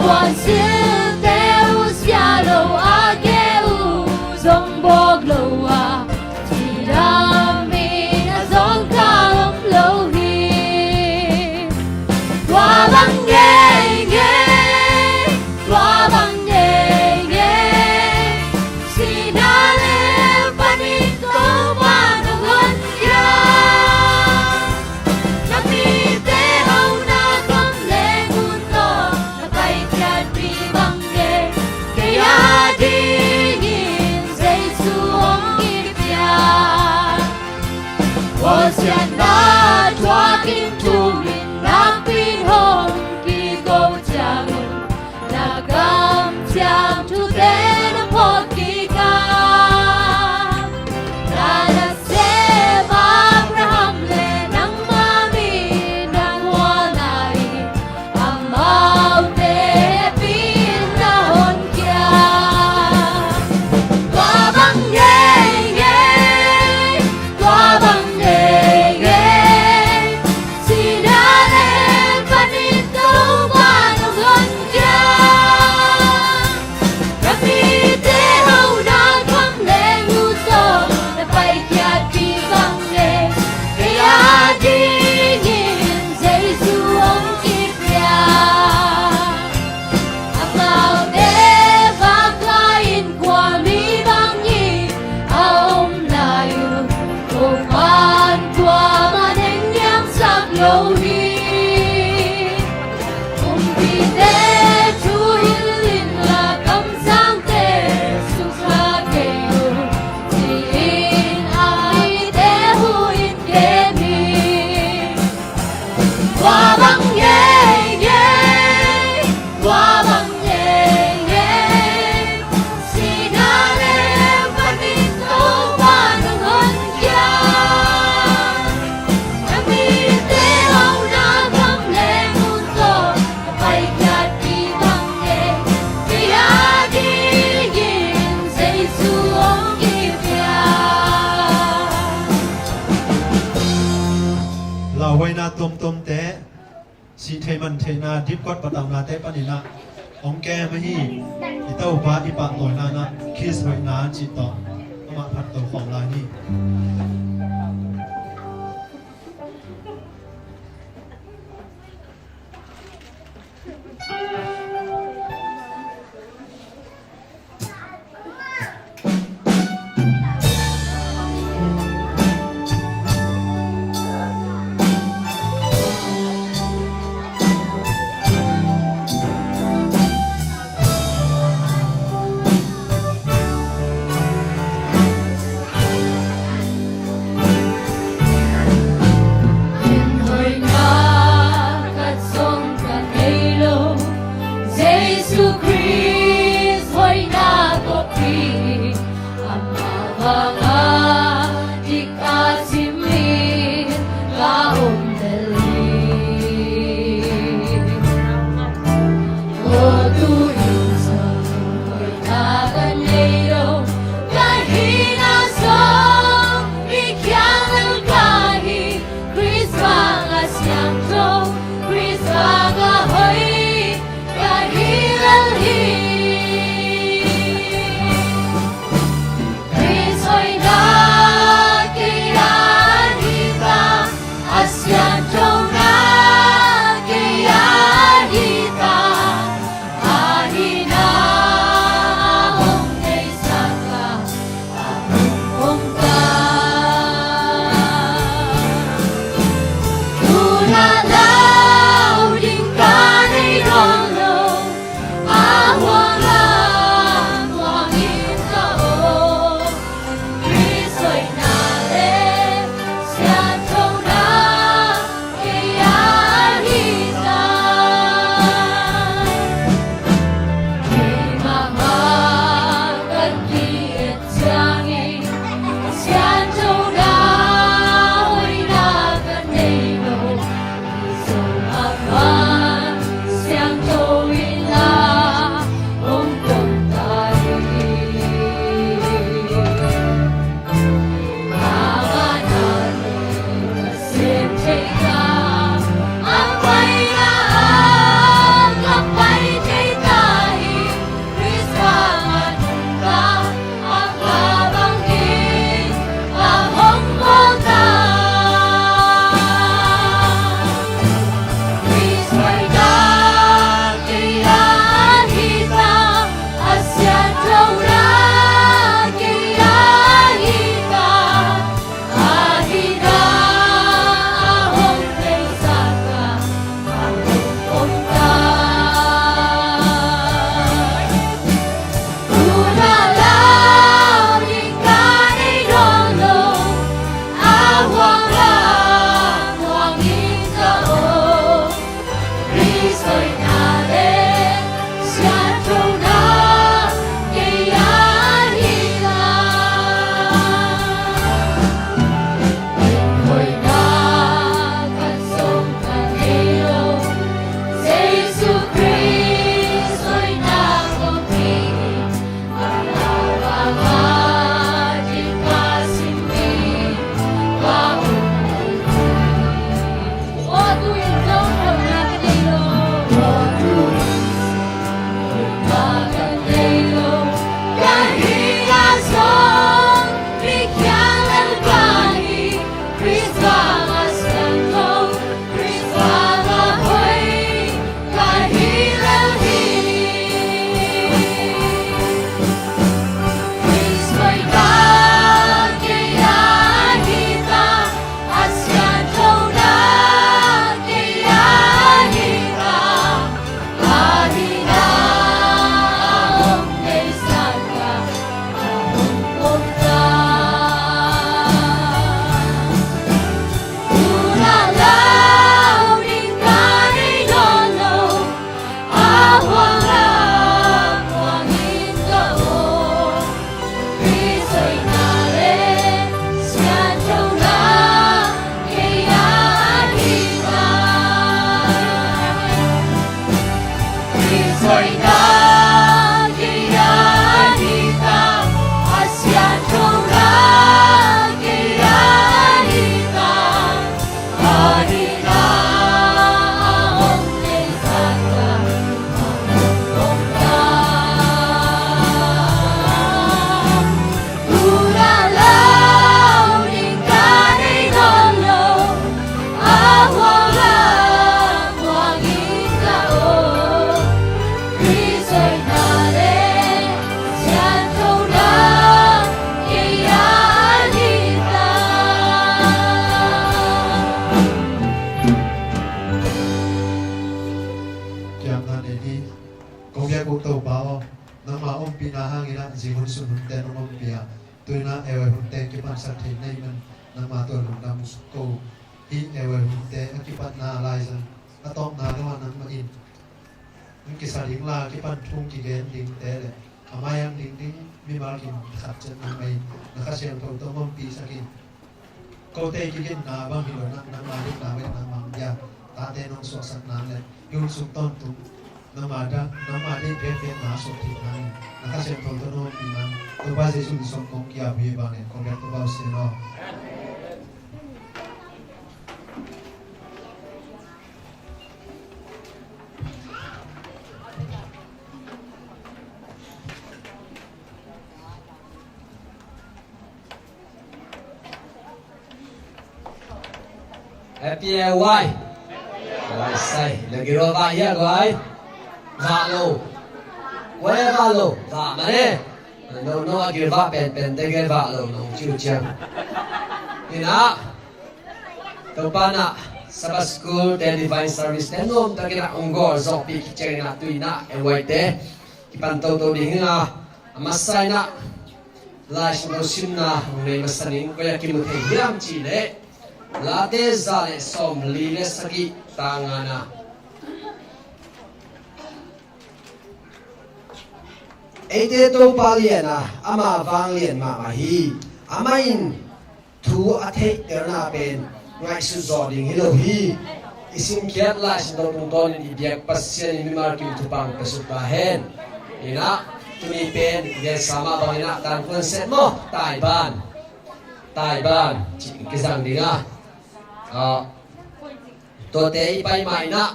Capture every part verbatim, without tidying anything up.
Puansilhte uh sia lo a, ke uh zong bawk lo a, cidam in a zong kal om lo hi. Tua bang ngeingei, tua bang ngeingei, sihna le panin Topa nong honkhia. Na mite hauhna gam le ngun tawh na paikhiatpih bang ngeingei, kei a dingin Jesu hong kipia. Khualsiatna thuakin, thumin nakpi-in hong kiko ciangun, na kamciam thute na phawk kik a, na nasem Abraham le nangma mi na muanna in amaute hehpih in na honkhia. Tua bang ngeingei, tua bang ngeingei, sihna le panin Topa nong honkhia. Na mite hauhna gam le ngun tawh na paikhiatpih bang ngeingei, kei a dingin Jesu hong kipia. Amaute vak lai-in khuami bang hi a om lai uh, Topa'n kuamah neng niamsak lo hi. Kumpite thuhilh inla, kamsangte sukha kei un, ci-in a mite hu-in gen hi. Tua bang ngeingei, tua bang ngeingei, sihna le panin Topa nong honkhia. Na mite hauhna gam le ngun tawh na paikhiatpih bang ngeingei, kei a dingin Jesu hong kipia. Lauhuaina tuamtuamte, sih theih man theihna, dipkuat patauhnate panin ah hong kem ahi i Topa i pahtawina in ah, kiss hoihna cih tawh amah phat to khawm lai ni. Te kipansak thei na hih man nangma tawh lungdam ko hi. Ei, ei, hunte a kipatna laizang a tawpna dongah nangmah in hong kisa ding la, kipan thu kigen dingte le a mai-ah ding ding mimal kim khat ciat nangmah in na Kha Siangtho tawh ompihsak in. Kote kiginna bang hi lo, nang, nangma dikna bek nangmah hong pia. Tate nong suahsak nang le hih hun sung tawntung nangma dah, nangma deih pekpekna suak theih nangin na Kha Siangtho tawh na ompih nang Topa Jesuh min suang kong ki-ap hi. Bang le kong biak Topa Pasian aw. Happy A Y. Wai sai, na gil vah hia guai. Vah lo. Guai vah lo. Vah mah ne. No, no, a gil vah penpen te gil vah lo, nong ciu ciang. Ina. Topa na Sabbath School te, Divine Service te nuam takin a hong gawlzawhpih ciangin a, tu-in a A Y te kipan toto ding hi a, a masa in a Lai Siangtho simna hong nei masa ning. Koi-ah kimu thei hiam cih leh Late za le sawmli le sagih, tang ngana. Eite Topa lian a, ama vanglian mahmah hi. Amah in thu a theihtelna pen ngaihsut zawh ding hi lo hi. I simkhiat Lai Siangtho tungtawnin i biak Pasian in mimal kim thupha pia suk ta hen. Ina, tuni pen i gensa mah bangin a, tan kuan set maw, taiban. Taiban cih kizang ding a. Ah, tuate i pai ma in a,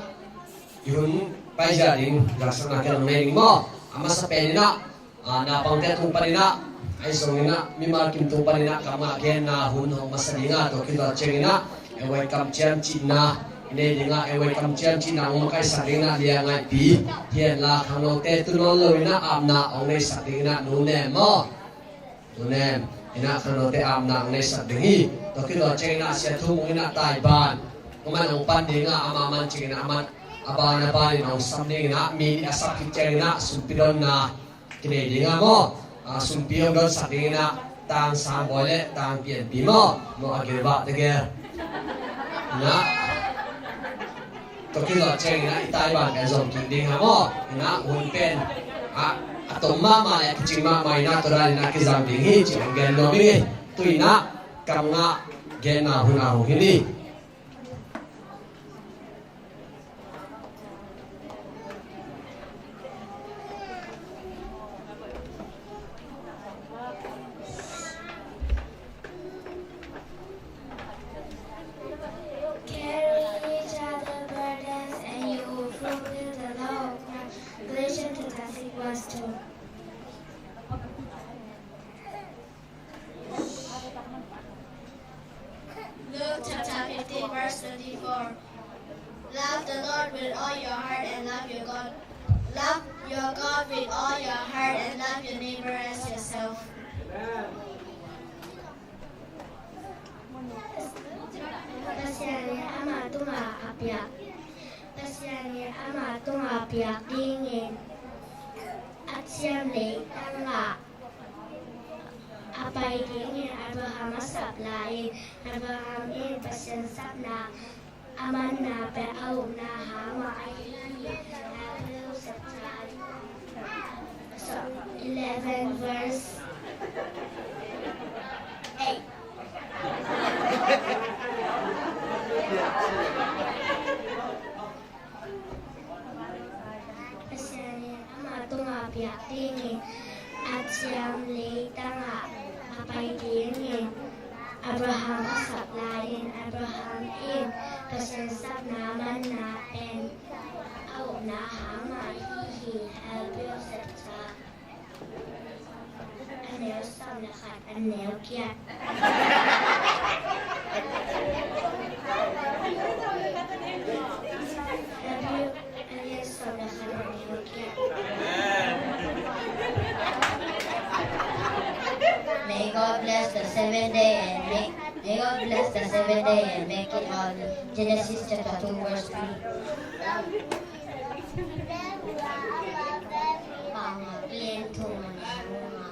i hun paizia ding zaksakna kei nong nei ding maw. A masa pen in a, ah, naupangte tung panin a, ahi zongin a mimal kim tung panin a kamngah genna hun hong masa ding a, tua khit tawh ciangin a A Y kamciam cihna i nei ding a, A Y kamciam cihna hong makaihsak dingin a Lia Ngaihpi, hi henla khangnote tu nawn lo in a apna hong neihsak dingin a Nu Nem maw. Nu Nem, ina khangnote apna hong neihsak ding hi. Tua khit tawh ciangin a Sia Thum Ung in a taiban, amah in hong pan ding a, amah man ciangin a amah a ban a ban in hong sam dingin a, mi nih a sap khit ciangin a sumpi donna kinei ding a maw. A, sumpi hong donsak dingin a tang Sang Bawi le tang Pianpi maw. Maw, a gil vah tegel. Ina. Tua khit zawh ciangin a i taiban pen zom kik ding hi maw. Ina, hun pen a, a tom mahmah le a kicing mahmah ina, tua dan ina kizang ding hi cih hong gen nuam ing. Tu ina kamngah genna hun a hong hi ni. Carry each other burdens and you will fulfill the law of Christ. Galatians chapter six verse two. Luke chapter fifteen verse twenty-four. Love the Lord with all your heart and love your God. Love your God with all your heart and love your neighbor as yourself. Pasian in ama tungah a piak, Pasian in ama tungah a piak dingin a ciam leitang ah a pai dingin Abraham a sap lai-in, Abraham in Pasian sapna a manna pen a upna hang mah ahi hi. Hebrews chapter eleven verse eight. Pasian in ama tungah piak dingin a ciam leitang ah a pai dingin Abraham a sap lai-in, Abraham in Pasian sapna manna pen a upna hang mah ahi hi. Hebrews chapter A neu sawm le khat, a neu giat. A neu sawm le khat, a neu giat. May God bless the seventh day and make, may God bless the seventh day and make it holy. Genesis chapter two verse three. Panga plain thum a neu nga.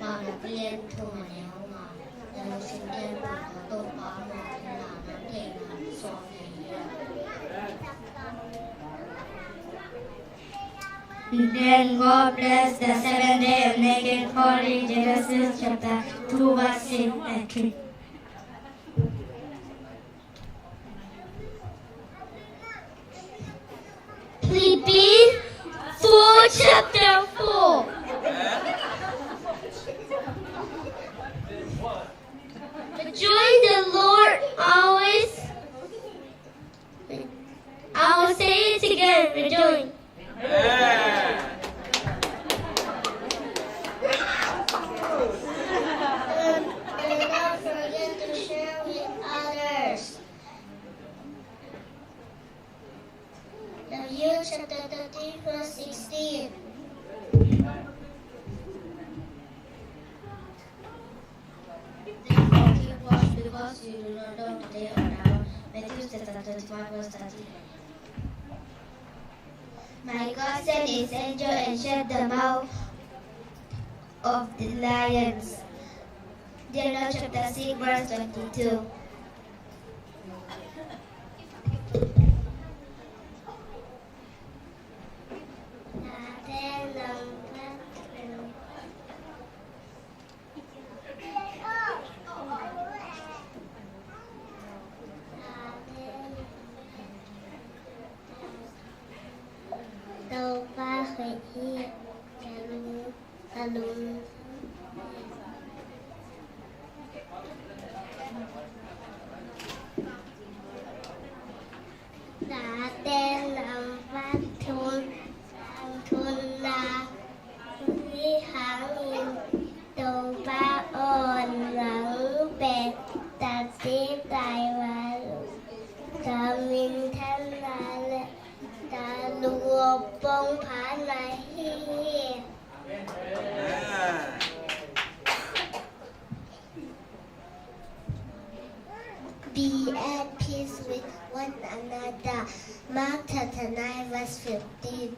Mark lian thum a neu nga, na lungsim khempeuh tawh Topa muang inla, na theihna sawm hi. Then God blessed the seventh day and make it holy. Genesis chapter two, verse six and three. Philippians four, chapter four. Rejoice in the Lord always. I will say it again, rejoice. And don't forget to share with others. Luke chapter thirteen, verse sixteen. Therefore, keep watch, because you do not know the day or hour. Matthew chapter twenty-five, verse thirty. My God sent his angel and shut the mouth of the lions. Daniel chapter six, verse twenty-two. Topa Khrih hi, ka lung, ka lung. Tate lam va thun, thun la, hi hangin Topa aw, nang pen tate tai va lu, ta minthanna le ta lungawp pongpha na hi hi. Be at peace with one another. Mark chapter nine, verse fifteen.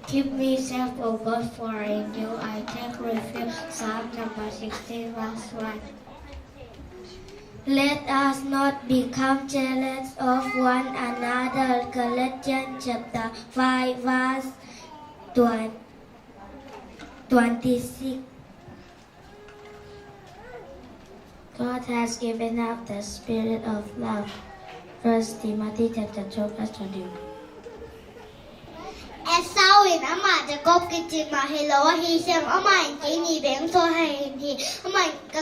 Keep me safe, O God, for I know I take refuge. Psalm number sixteen, verse one. Let us not become jealous of one another. Galatians chapter five, verse twenty-six. God has given us the spirit of love. First Timothy chapter two, verse twenty-one. Esau in amah Jacob kici mah hi lo, ahi hiam, amah in kei ni beng suak hi hi, amah in ka,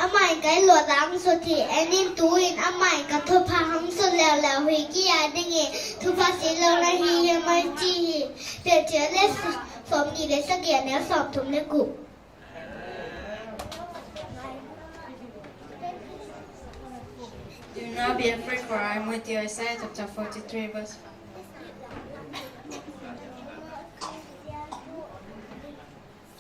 amah in ka luat hong suak hi. En in, tu-in amah in ka thupha hong suak leuleu hi, kei a dingin thupha si lo na hi hiam, a ci hi. Piancil a lian sawmnih le sagih, a neu sawmthum le guk. Do not be afraid, for I am with you. Isaiah chapter forty-three, verse five.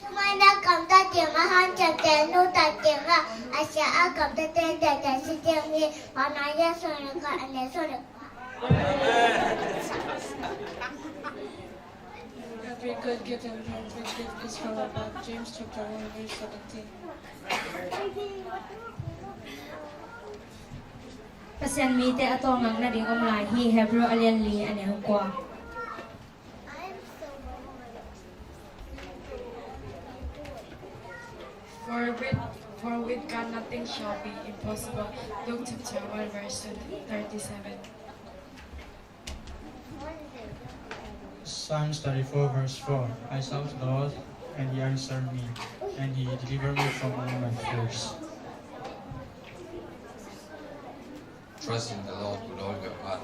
Sumana kamta tiang a, hanciam te nu ta tiang a, a sia a kamta ten te te si tiang ni, wana ya so le ka ane so le. Every good gift and perfect gift is from above. James chapter one, verse seventeen. Pasian mite a tawlnga nading om lai hi. Hebrew a lian li, a neu kua. For with, for with God nothing shall be impossible. Luke chapter one, verse thirty-seven. Psalms thirty-four, verse four. I sought the Lord, and he answered me, and he delivered me from all my fears. Trust in the Lord with all your heart,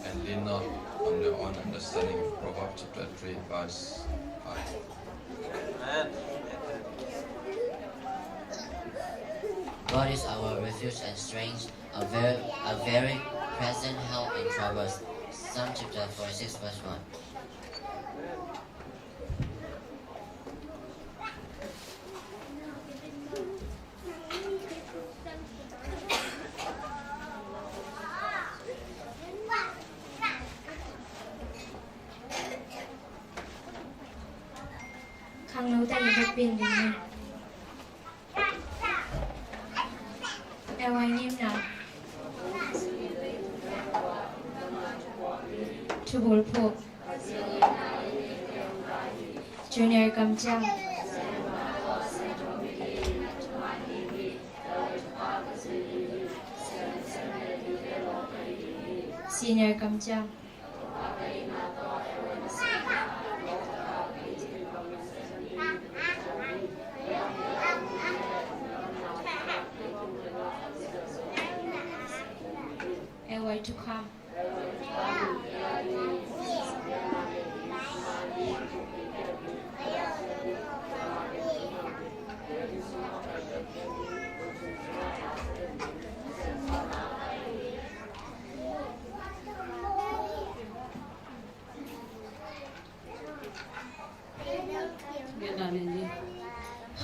and lean not on your own understanding. Proverbs chapter three, verse five. God is our refuge and strength, a very, a very present help in troubles. Psalm chapter forty-six, verse one. Khangno Pin ding ni. L Y ngimna. Thubulphuh. Junior kamciam. Senior kamciam. L Y thukham.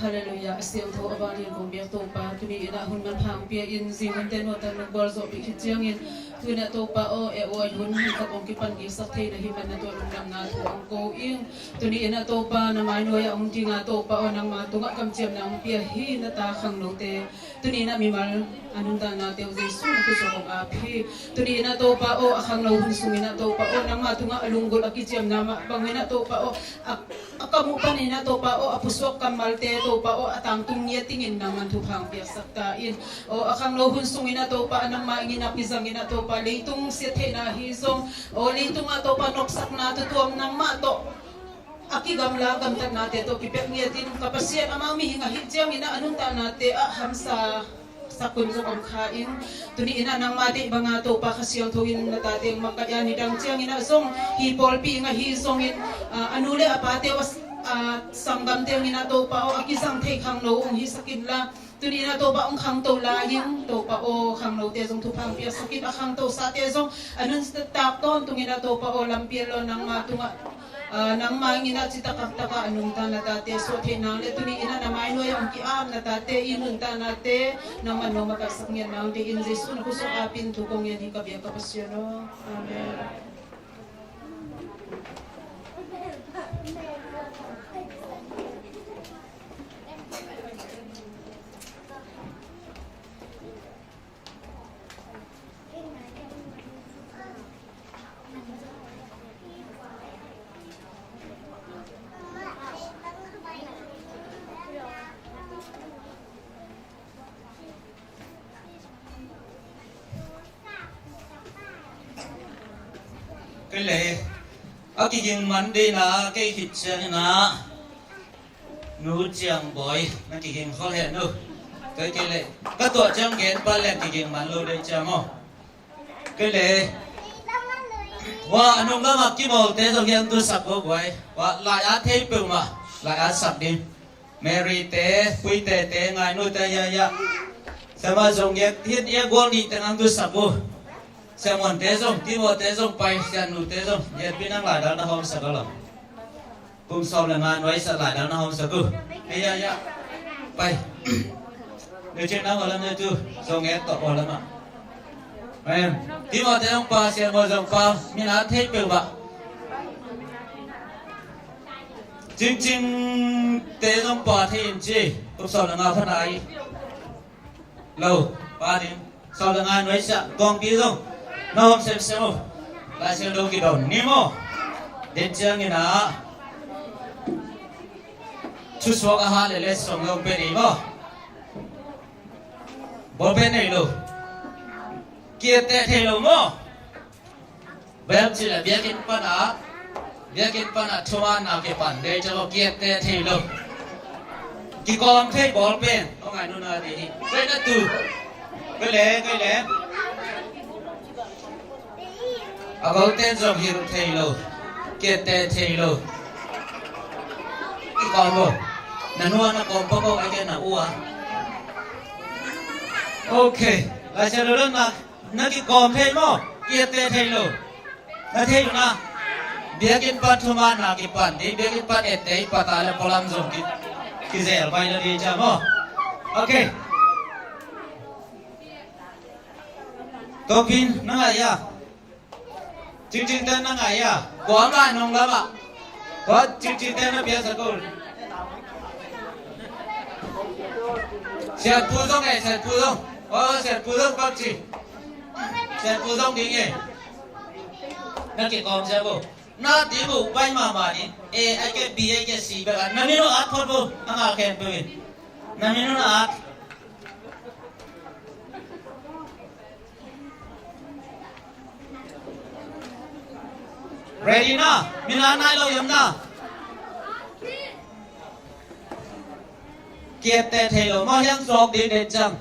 Halleluiah. A siangtho a vanglian kong biak Topa, tuni in ah hun manpha hong pia in, zing hunte nuamtak nong gualzawhpih khit ciangin, tuni in ah Topa aw, e aw, hun hun khat hong kipan kiksak thei na hih manin tua lungdamna thu hong ko ing. Tuni in ah Topa, na mainuai ah hong ding a, Topa aw, nangma tungah kamciamna hong pia hi na ta khangnote. Tuni in ah mimal a nuntaknate uh Jesu na khutsung hong ap hi. Tuni in ah Topa aw, a khangno hun sung in ah Topa aw, nangma tungah a lunggulh a kiciamna mah bang in ah Topa aw, a, a kam uh pan in ah Topa aw, a pusuak kammalte Topa aw, a tangtung ngiat dingin nangman thupha hong piaksak ta in. Aw, a khangno hun sung in ah Topa, nangma ing in ah kizang in ah Topa, leitung siattheihna ahi zong, aw, leitung ah Topa nopsakna tutuam nangmah tawh a kigamla gamtatnate tawh kipelh ngiat in, ka Pasian, amau mihing ahih ciangin ah a nuntaknate ah hamsa sak hun zong om kha ing. Tuni in ah nangma deih banga Topa Kha Siangtho in na tate hong makaih a, nidang ciangin ah zong hih pawlpi ing ahi zongin, ah, a nu le a pate uh, ah, sanggamte ung in ah Topa aw, a kizang thei khangno hong hisak inla, tuni in ah Topa hong khangto lai ing. Topa aw, khangnote zong thupha hong piaksak in, a khangtosate zong a nuntak tawntung in ah Topa aw, lampi a lawn nangma tungah, ah, nangma ing in ah citak taktak ah a nungta na tate suah theih nang le, tuni in ah na mainuai ah hong ki-ap na tate i nuntaknate nangman nong makaihsak ngiat nang dingin Jesu na khutsung ap in thu kong ngen hi ka biak ka Pasian aw. Amen. Kei le, a kiging man deihna kei khit ciangin ah Nu Ciang Bawi, na kiging khol hen nu. Kei, kei le, ka tuah ciang gen pah leng kiging man lo deih ciang aw. Kei le, wa, a nung lamah kimawlte zong hiang tu sak ko buai. Wa, lai-at thei peuhmah lai-at sak ding. Mary te, Puite te, Ngainu te, ya, ya. Sama zong ya, hit ya gual nih teng ang tu sak uh. Siamuan te zong, Timo te zong pai, Sianu te zong, ya pi nang lai dal na hawm sak a lo. Kum sawm le nga nuai sa lai dal na hawm sak uh. Ya, ya, ya. Pai. Nui cik nang walam ya tu, zong ya tok walam ah. Em, Timo te zong pa, Siamuan zong pa, min a thei peuh bah. Cingcing te zong pa thei in ci, kum sawm le nga pha nai lo, pa ding, sawm le nga nuai siah, kawngpi zong, na hawm semsem uh, Lai Siangtho kidon ni maw, den ciangin ah, thusuak a ha le le song zong pe ni maw, bawlpen nei lo, kiatteh thei lo maw, Bel cih leh biakinn panah, biakinn panah thumaanna kipan dei cang aw, kiatteh thei lo. Kikawm thei bawlpen, aw ngai nuna dei hi. Kei na tu. Kei le, kei le. A golten zong hilh thei lo. Kiatteh thei lo. Kikawm aw. Na nua na kawm pok aw, a kei na ua. Ok. Lai Siangtho dotna. Na kikawm thei maw? Kiatteh thei lo. Na thei uh na. Biakinn pan thumaanna kipan ding, biakinn pan etteh i pata le pualam zong ki, kizel pai lo ding cia maw? Ok. Topin, na ngai a? Cingcing ten na ngai a? Kua ngai nong lam ah? Kua cingcing ten na piaksak uh? Siatpu zong e, siatpu zong. O, siatpu zong bang ci. Siatpu zong ding e. Na kikawm siatpu. Na ding uh bai mahmah ding. E, ai ke B, ai ke C bek a. Na min uh at phot vo. A ngah khempeuh in. Na min uh na at. Ready na? Min a nai lo yam na. Kiat te thei lo maw, hiang zawk ding den cang.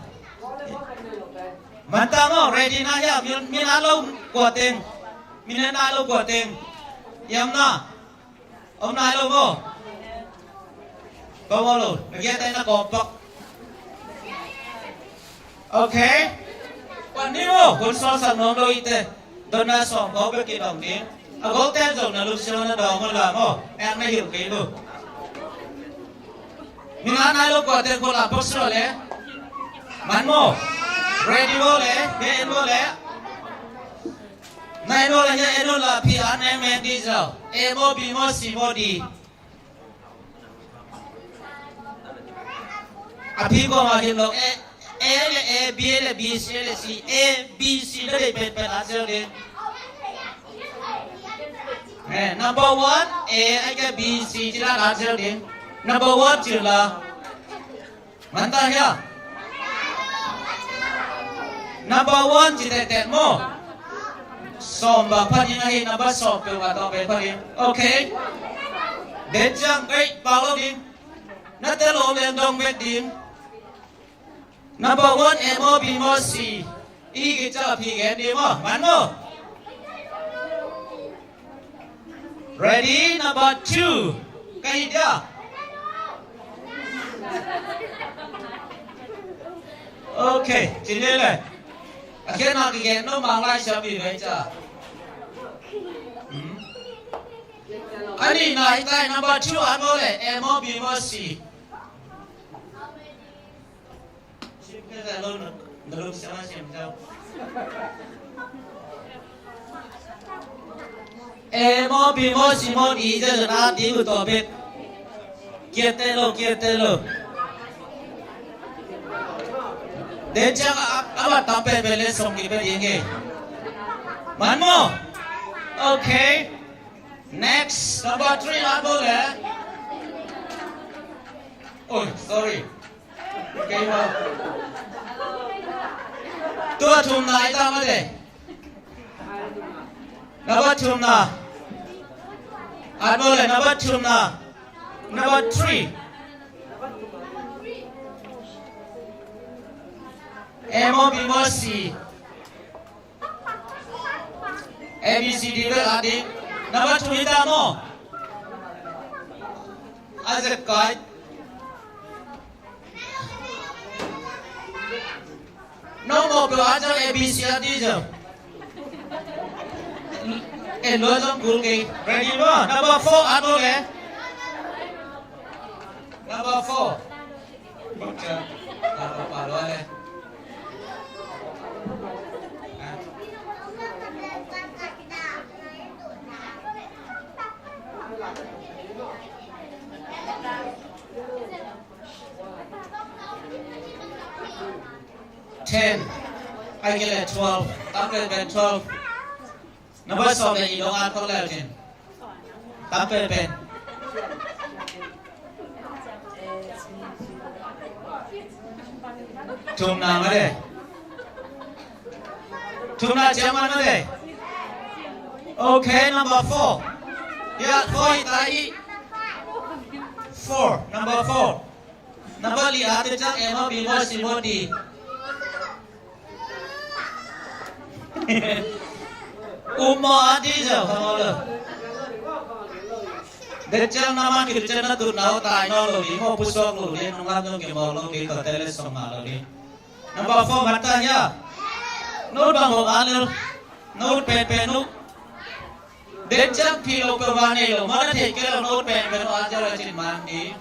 Manta maw, ready na hiang, min, min a lo kua teng. Min a nai lo kua teng. Yam na. Om nai lo maw? Kawm om lo. Na giat ai na kawm pak. Ok. Kuan ni maw? Hun sawlsak nuam lo i te. Donna sawm kawk bek kidong ding. A kawk ten zong na lungsim na dawng hun la maw? Nek na hilh kei lo. Min a nai lo kua ten kua la pak sua le. Man maw? Ready maw le? Hia en maw le? Nai lo la hia en lo la phi a neng meng di zau. A maw, B maw, C maw, D. A phi kua ma hin lo. A, A le A, B le B, C le C. A, B, C na dei penpen a zel ding. Eh, number one, A, ai ke B, C ci la a zel ding. Number one ci la. Manta hia? Number one ci tektek maw? Sawm bang pha ding ahi, number sawm peuh a tawh pen pha ding. Ok. Den ciang, ei, pau lo ding. Na tel lo leng dong bek ding. Number one, A maw, B maw, C. I gitsa phi gen ding maw? Man maw? Ready, number two. Ka hih dia. Ok, ci ni le. A khiatna kigen no mang lai siam hi ve ca. Hmm. A nihna hi ta, number two a maw le, A maw, B maw, C. A maw, B maw, C maw, D, zia zong a ding uh tawh bek. Kiat te lo, kiat te lo. Den ciang a, a, a va tam penpen le song kibet ding e. Man maw? Ok. Next, number three a maw le. Oh, sorry. Kei maw. Tua thumna i ta mate. Number thumna. A maw le, number thumna. Number three. A maw, B maw, C. A B C D bek a ding. Number two hi ta maw? A zek kai. No maw peuh a zong A B C a ding zong. En lo zong kul kei. Ready maw? Number four a no le. Number four. Ten. Ai kei le twelve. Tam penpen twelve. Number sawm le nih dong a thok le cin. Tam penpen. Thumna mate. Thumna ciang man mate. Ok, number four. Ya, four hi ta i. Four, number four. Number li a te ciang A maw, B maw, C maw, D. Um maw a di zau kha maw lo. Te ciang na man khit ciang na tutna uh tai nawn lo ding, maw pusuak lo ding, nungak zong kimawk lo ding, tua te le song ngah lo ding. Number four, mata hia. Note bang hong a lel. Note penpen uh. Den ciang phi lo peuhmah nei lo, maw na thei kei lo, note penpen uh a zia le cin man ding.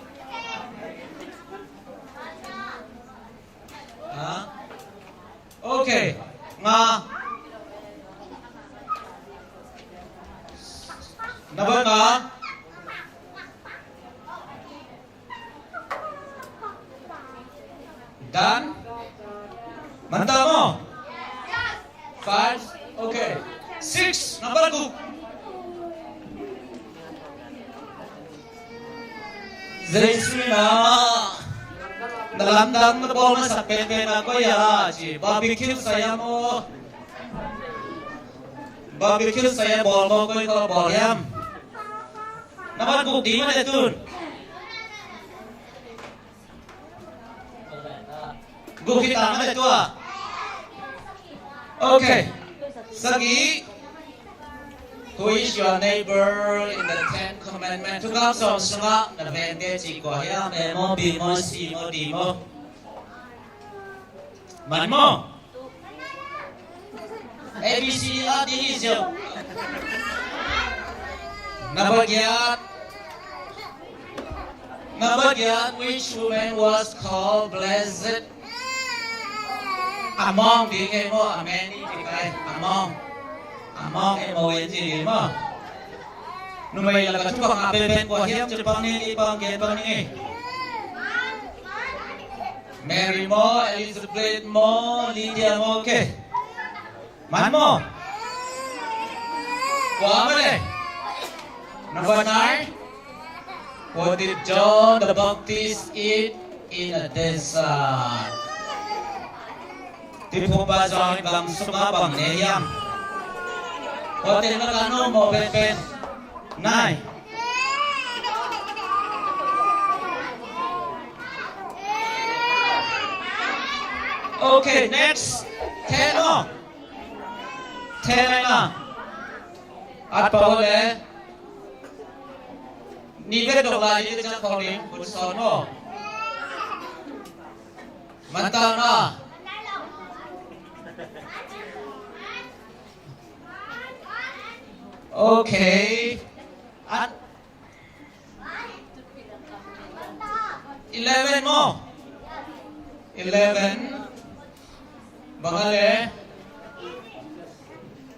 Ha? Ok. Nga. Number nga. Done? Manta maw? Five. Okay. Six. Nambat guk. Jesu in ah, na lamdang na bawl masak penpen a koi a ci. Barbecue sa hiam aw? Barbecue sa hiam, bawl maw, koi ka bawl hiam? Nambat guk ding mah le tun. Guk hi ta mah le tua. Okay. Sagih. Who is your neighbor in the Ten Commandment? Thukham sawm sungah na vengte cih kua hiam? A maw, B maw, C maw, D maw? Man maw? A, B, C, D, E, F, G. Nambat giat. Nambat giat, which woman was called blessed? Among ding e maw, amen i kikai. Among. Among, M O N G ding maw? Numei lakah thupha ngah penpen kua hiam? Ci pang ni, i pang, gen pang ni. Mary maw, Elizabeth maw, Lydia maw, okay. Man maw? Kua mah le? Number nine. What did John the Baptist eat in a desert? Tipumpa John in gam sungah bang ne hiam? Kua teng lakah na om maw penpen? Nine. Okay, next. Ten maw? Ten ai na. At pau le. Ni bek dok lai ni ciang khawng ding, bun sawn maw? Manta na. Okay. At eleven maw? Eleven. Bang a le?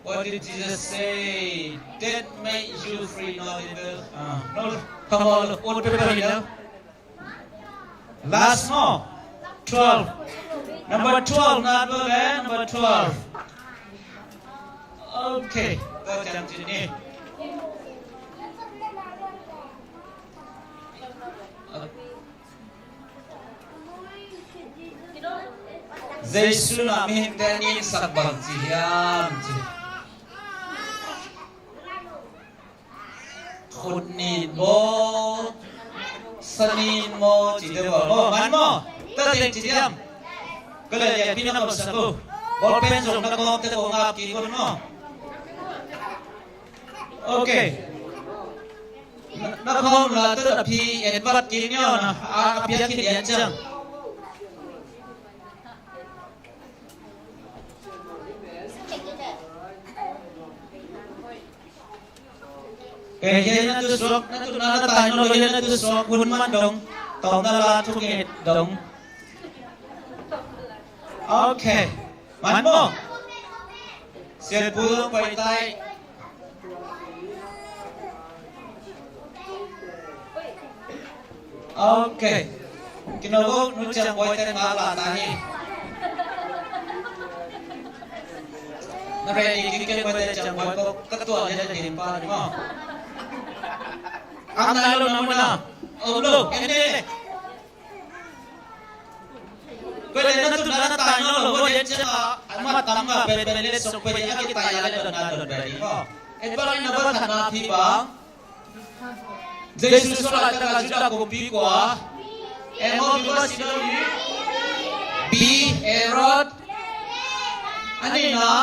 What did Jesus say? That made you free, not evil. Ah, no, come on, ut peuhpeuh hi lo. Last maw? Twelve. Number twelve, number, eh? Number twelve. Okay. Tua ciang cin ni. Jesu in ah mihingte nin sak bang ci hiam ci. Khut nin maw, sa nin maw, cite bawl maw, man maw, tua teng ci diam. Ka le lianpi na kawmsak uh. Bawlpen zong na kawmte kong ap kik un maw. Okay. Na, na kawm la tua a phi en vat kik ni aw na, a, a piak khin lian ciang. Kei hiai na tu suak, na tu na na tai no lo hiai na tu suak, hun man dong, tawm na la thuk et dong. Okay. Man maw? Sian pu dong pai tai. Okay. Kino ko nu ciang boy ten nga la ta hi. Na ready king keng boy ten ciang boy ko ka tua lian ding pa ni maw. Am nai lo na mu na. Om lo, em ni. Pele na tu na na tai no lo, ho lian ciang a, a ma tam nga pe pe le sok pe a ki tai a le don na don pe ni maw. E pa lo na ba than na phi bang. Jesu suak laitakin Judah kumpi kua? M O B maw, C O E? B, Herod. A nihna.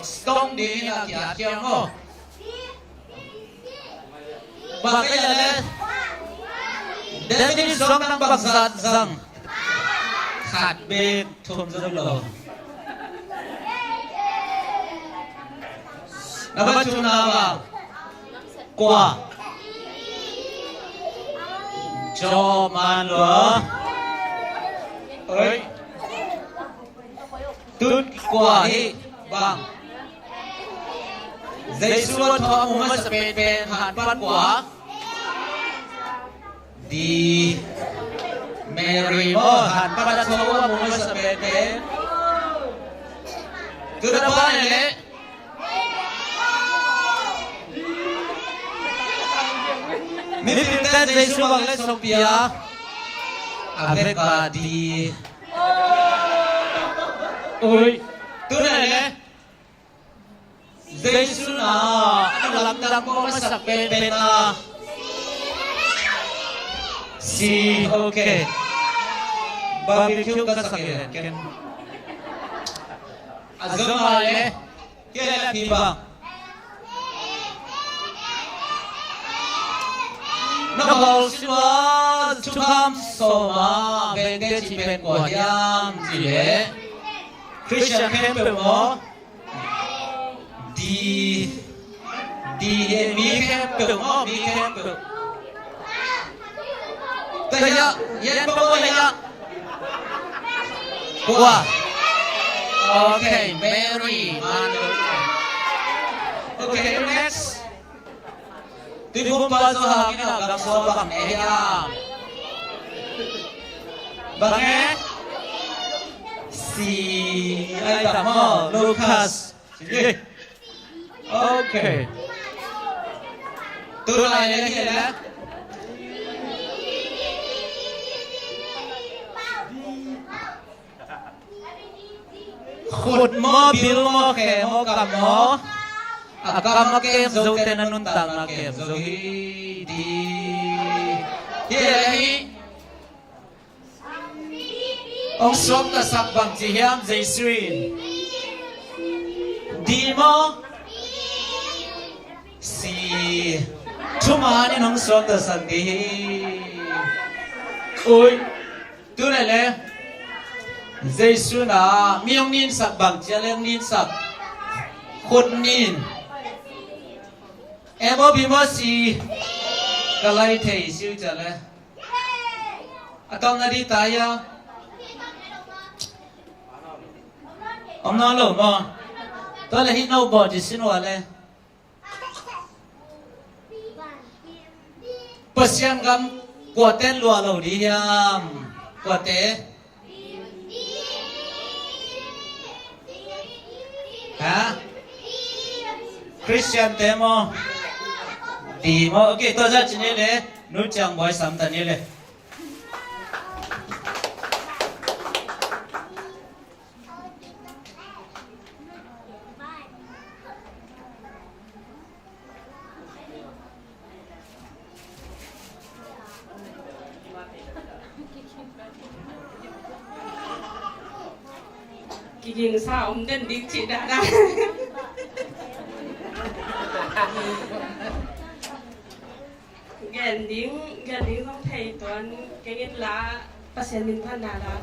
Stone ding in a kiat hiam maw? Bang ka hia le? David in suang nang bangzah zang? Khat bek, thum zong lo. Na va thumna bang? Kua? Jaw man lua. Oi. Tun kua hi bang? Jesu a thawh mu masa penpen han pan kua? Di Mary maw, han pan a tho a mu masa penpen. Tu na pa leh. Mipilte'n Jesu bang leh sawm pia. A vek a di. Ui. Tu na leh. Jesu na a lamdang ko masak penpen a. Si, okay. Barbecue ka sak len ken. A zong a leh. Kei leh a phi bang. Na khol sua thukham sawm a vengte cih pen kua hiam cih leh Christian khempeuh maw? Di, di hi mi khempeuh maw, mi khempeuh. Taya, yan pa ko taya. Kua. Okay, Mary. Okay, next. Tuiphum pa Johan in a gam sua bang e hiam? Bang e? Si ai tak maw, Lucas. Sige. Okay. Tu lai le hi le. Khut maw, bil maw, khe maw, kam maw? A kam a kem zo te na nuntakna kem zo hi di. Hi le hi. Hong suaktasak bang ci hiam Jesu in? Di maw? Si. Thuman in hong suaktasak di hi. Ui. Tu le le. Jesu na mi hong ninsak bang cia le hong ninsak. Khut nin. Em aw bi maw si. Ka lai thei siu cia le. A tawng na di ta ia. Om na lo maw. Tua le hi no baw di sin ua le. Pasian gam kuate lua lo di hiam? Kuate? Ha? Christian te maw? Di maw? Okay, tua za ci ni le. Nu ciang buai sam ta ni le. Kigingsa om den dik cih dah dah. Gen ding, gen ding zong thei tuan keng in la Pasian min phan na la.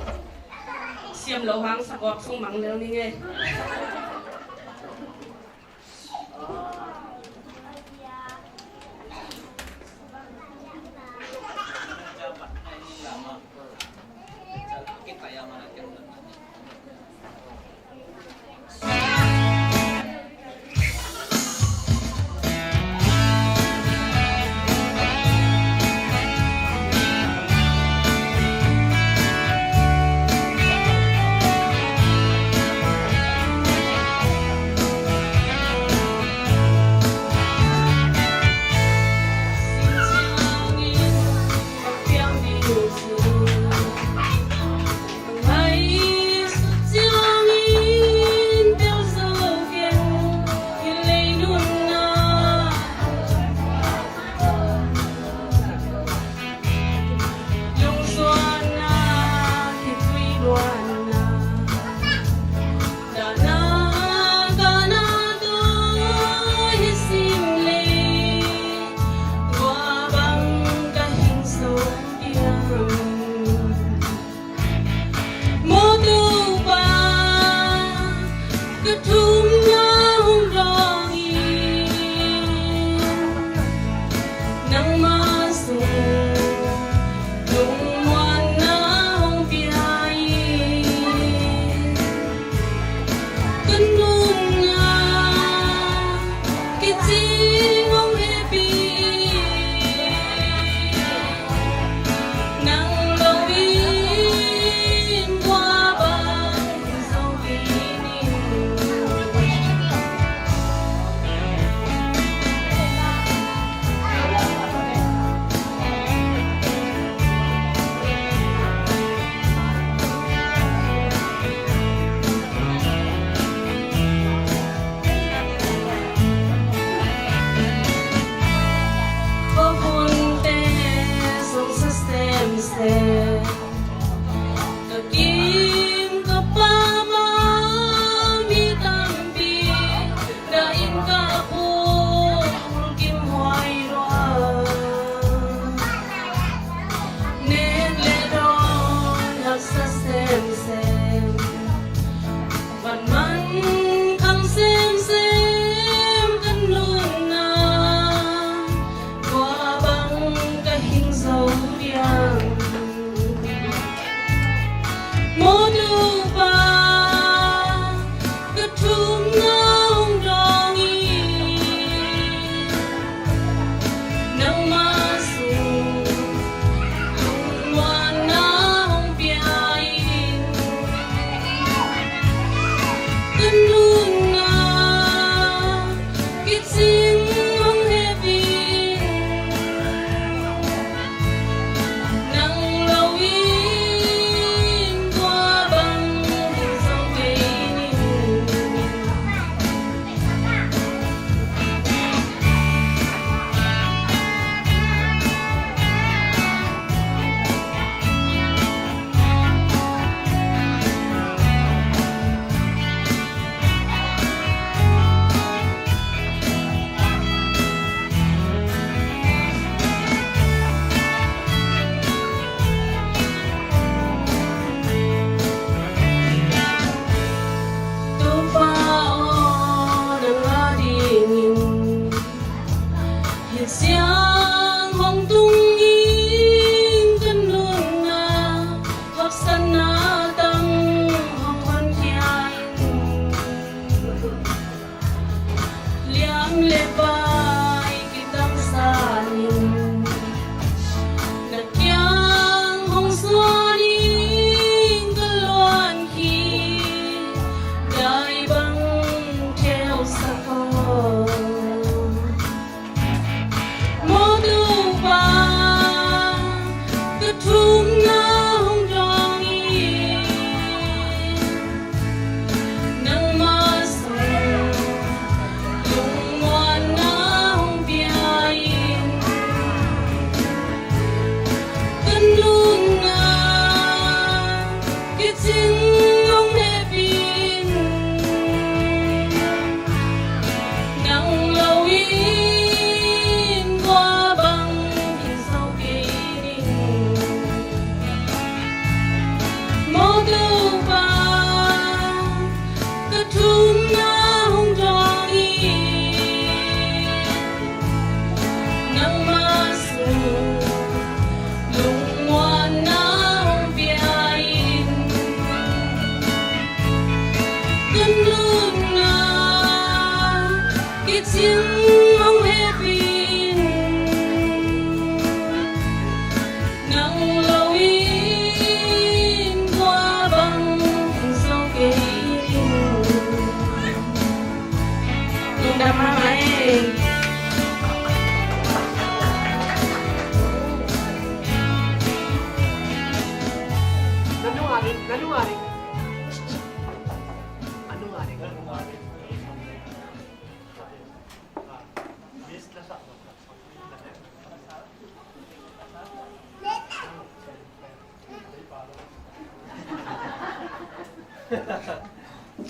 Siam lo hang sa gawp sung mang lel ni ngei.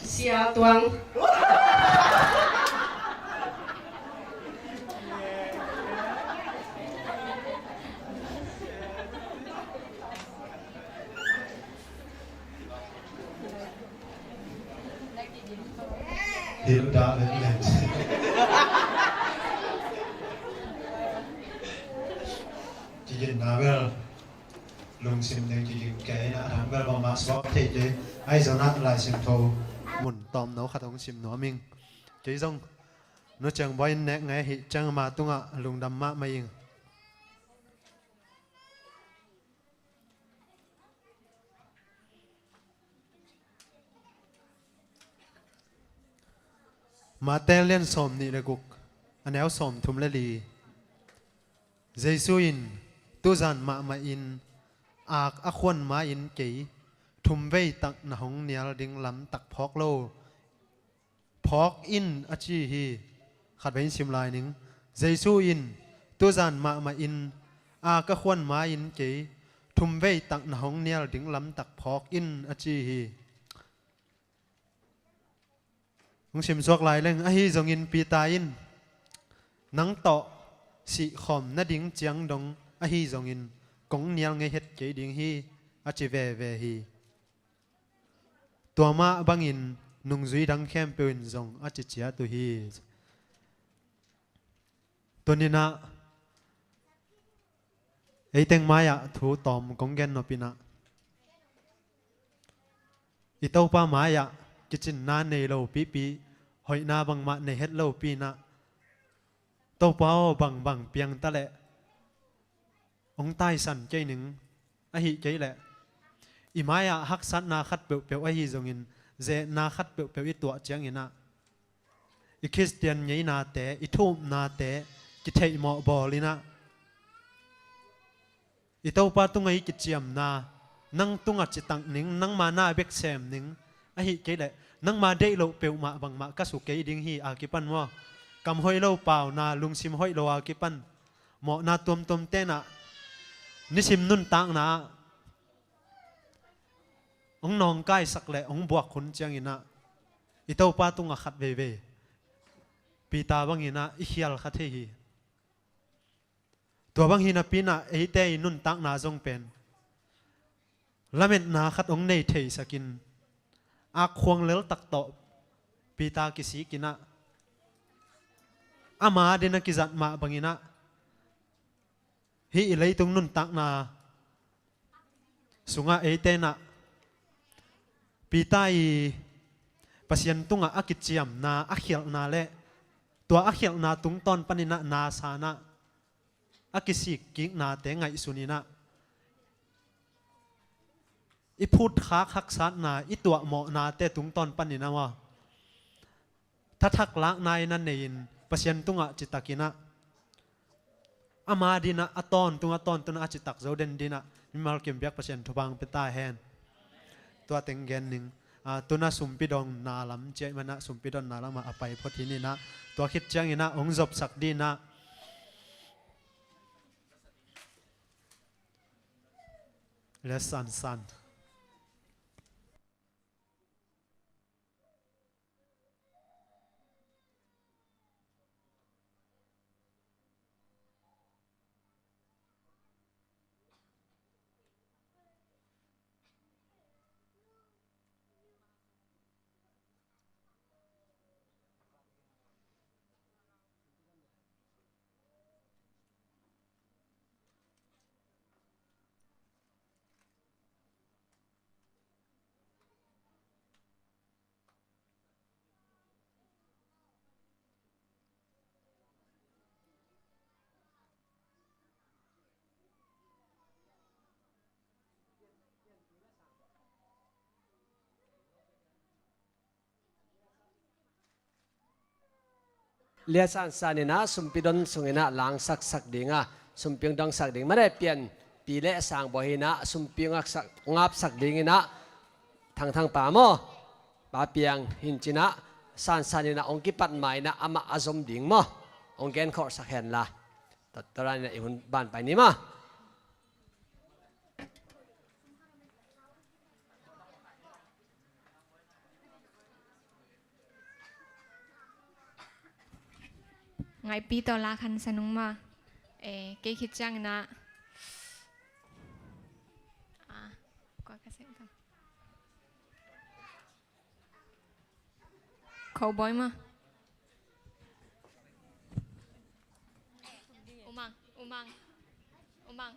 Sia Tuang. Hilda Len Len. Kiginna bel lungsim ding kiging kei in ah, a dang bel bangmah suak thei kei. Ahi zongin ah Lai Siangtho mun tawmno khat hong sim nuam ing. Kei zong Nu Ciang Bawi in nek ngei ahih ciang ama tungah lungdam mahmah ing. Mate lian sawmnih le guk, a neu sawmthum le li. Jesu in, "Tuzan mahmah in ak a khuan ma-in kei, thumvei tak na hong nial ding lamtak phawk lo, phawk in," a ci hi. Khatvei in sim lai ning. Jesu in, "Tuzan mahmah in ak a khuan ma-in kei, thumvei tak na hong nial ding lamtak phawk in," a ci hi. Hong simsuak lai leng, ahi zongin Peter in, "Nang tawh sihkhawm nading ciang dong ahi zongin kong nial ngei het kei ding hi," a ci veve hi. Tua mah bangin nungzui dang khempeuh in zong a ci ciat uh hi. Tuni-in ah ei teng mai-ah thu tawm kong gen nop in ah, i Topa mai-ah kicinna nei lo pipi, hoihna bangmah nei het lo pi-in ah, "Topa aw, bangbang piang ta leh hong taisan kei ning, ahih kei leh i mai-ah haksatna khat peuhpeuh ahi zongin, ze-etna khat peuhpeuh i tuah ciangin ah, i Khristian ngeinate, i thu-upnate kitheihmawh bawl in ah, i Topa tungah i kiciamna, nang tungah citak ning, nangma na bek sem ning, ahih kei leh nangma deih loh peuhmah bangmah ka su kei ding hi," a kipan maw, kam hoih lo pauna, lungsim hoih lo a kipan mawhna tuamtuamte in ah, nisim nuntakna ah hong nawngkaisak le hong buak hun ciangin ah, i Topa tungah khat veivei Peter bangin ah i khial kha thei hi. Tua bang hi napi-in ah eite i nuntakna zong pen lametna khat hong nei theisakin, ak khuang lel tak tawh Peter kisik in ah, ama adingin a kizat mah bangin ah, hih i leitung nuntakna sungah eite in ah Peter i Pasian tungah a kiciamna, a khialhna le tua a khialhna tungtawn panin ah na san ah a kisikkiknate ngaihsun in ah, i phutkhak haksatna, i tuahmawhnate tungtawn panin ah maw, thathak lakna in a nei-in Pasian tungah citakin ah, ama adingin ah a tawntung, a tawntung a citak zo den dingin ah mimal kim biak Pasian thupha hong pia ta hen. Tua teng gen ning. Ah, tu-in ah sumpi donna lam, ciah man ah sumpi donna lamah a pai phot hi ning ah, tua khit ciangin ah hong zopsak dingin ah, Lia San San. Lia San San in ah sumpi don sungin ah langsaksak ding a, sumpi hong dongsak ding. Mane pian pi le sang bawi in ah sumpi hong ngapsak, ngapsak dingin ah Thangthang pa maw? Pa Piang hin cinah sansan inah hong kipat ma inah amah a zom ding maw? Hong genkhawlsak hen la. Tua, tua dan inah i hun ban pai ni maw? Ngaihpi tawh la khan sa nung maw? Eh, kei khit ciang inah. Ah, kua ka seng tam. Cowboy maw? Umang, umang, umang.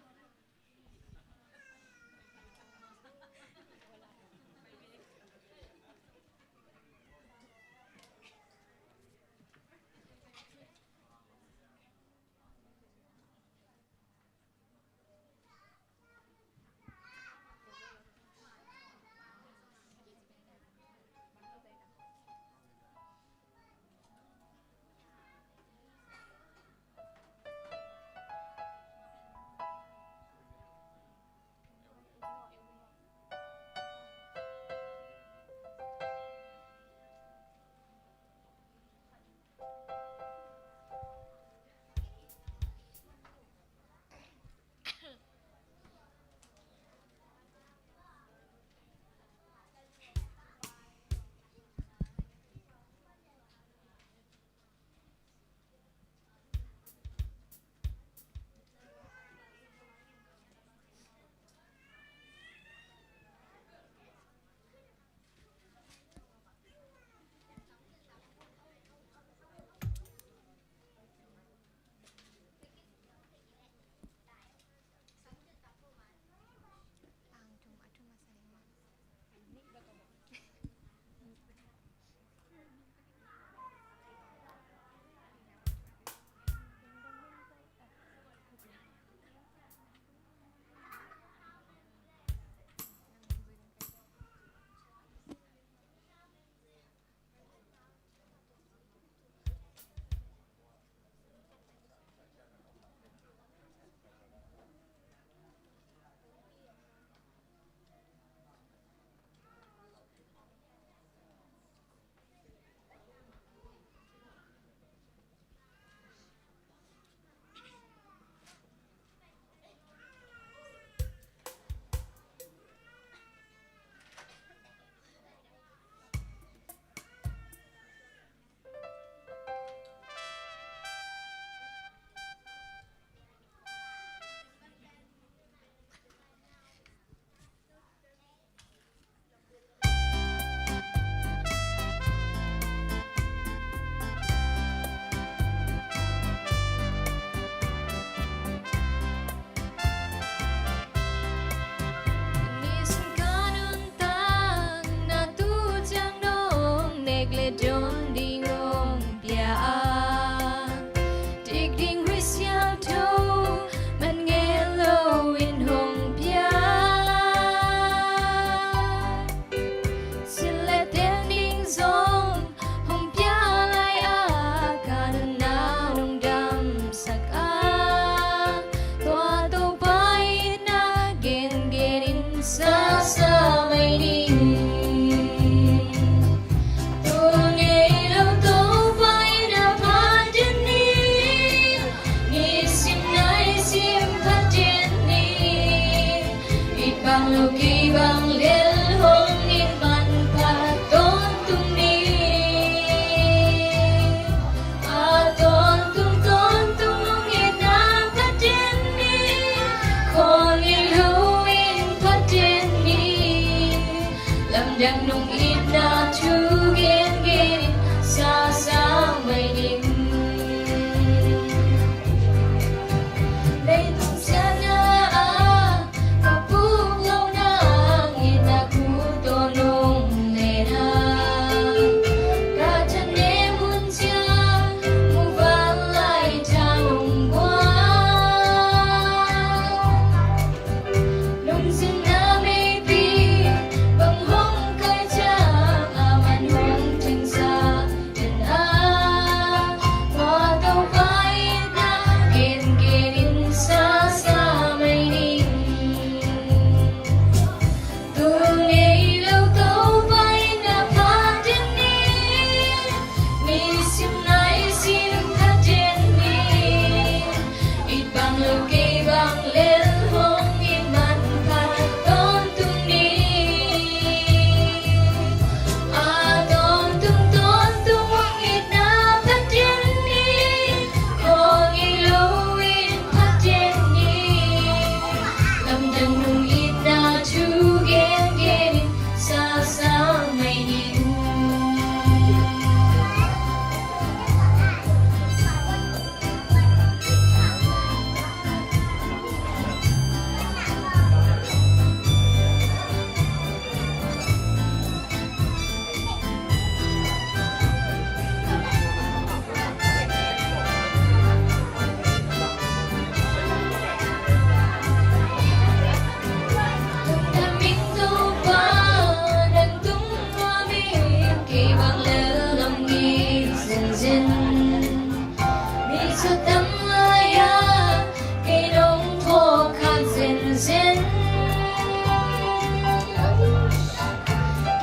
Nisim ka nuntakna tu ciang nong nek le dawn ding hong pia a, dik ding huih siangtho man ngei loin hong pia. Sin le teng ding zong hong pia lai a, ka nunna nong damsak a, tua Topa itna gengen in sa sa mai ning. Tua ngei lo Topa itna phat den ni, nisim naisim phat den ni. It bang lo kei bang lel hong it manpha tawntung ni. A tawntung tawntung hong itna phat den ni. Khawl ngei lo in phat den ni. Lamdang nong itna thu gengen in sa sa mai ning. Leitung siatna ah ka puk loh nang itna thu tawh nong len a, ka thanem hun ciang muvanlai tha nong buak. Lungsim na meipi bang hong kai ciang a man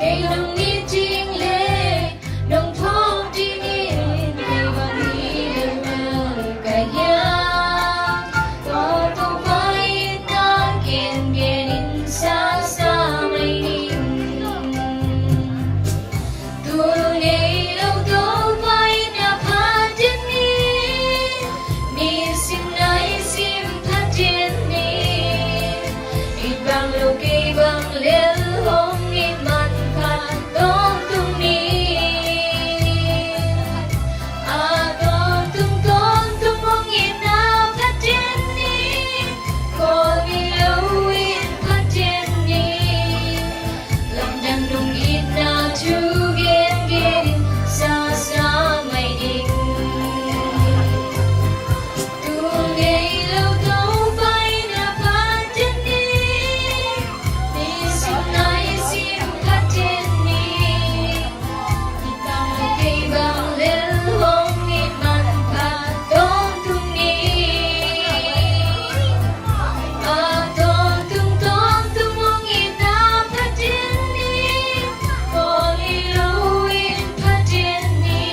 Ei nong it ding le nong phawk dingin ei bang hi leuleu ka hiam? Tua Topa itna gengen in sasa mai ning. Tul ngei lo Topa itna phat den ni. Nisim naisim phat den ni. It bang lo kei bang lel hong it man khat tawntung ni. A tawntung tawntung hong itna phat den ni. Khawl ngei lo in phat den ni. Lamdang nong itna thu gengen in sasa mai ning. Tul ngei lo Topa itna phat den ni. Nisim naisim phat den ni. Kei bang lel hong it man phat tawntung ni. A tawntung tawntung hong itna phat den ni. Khawl ngei lo in phat den ni.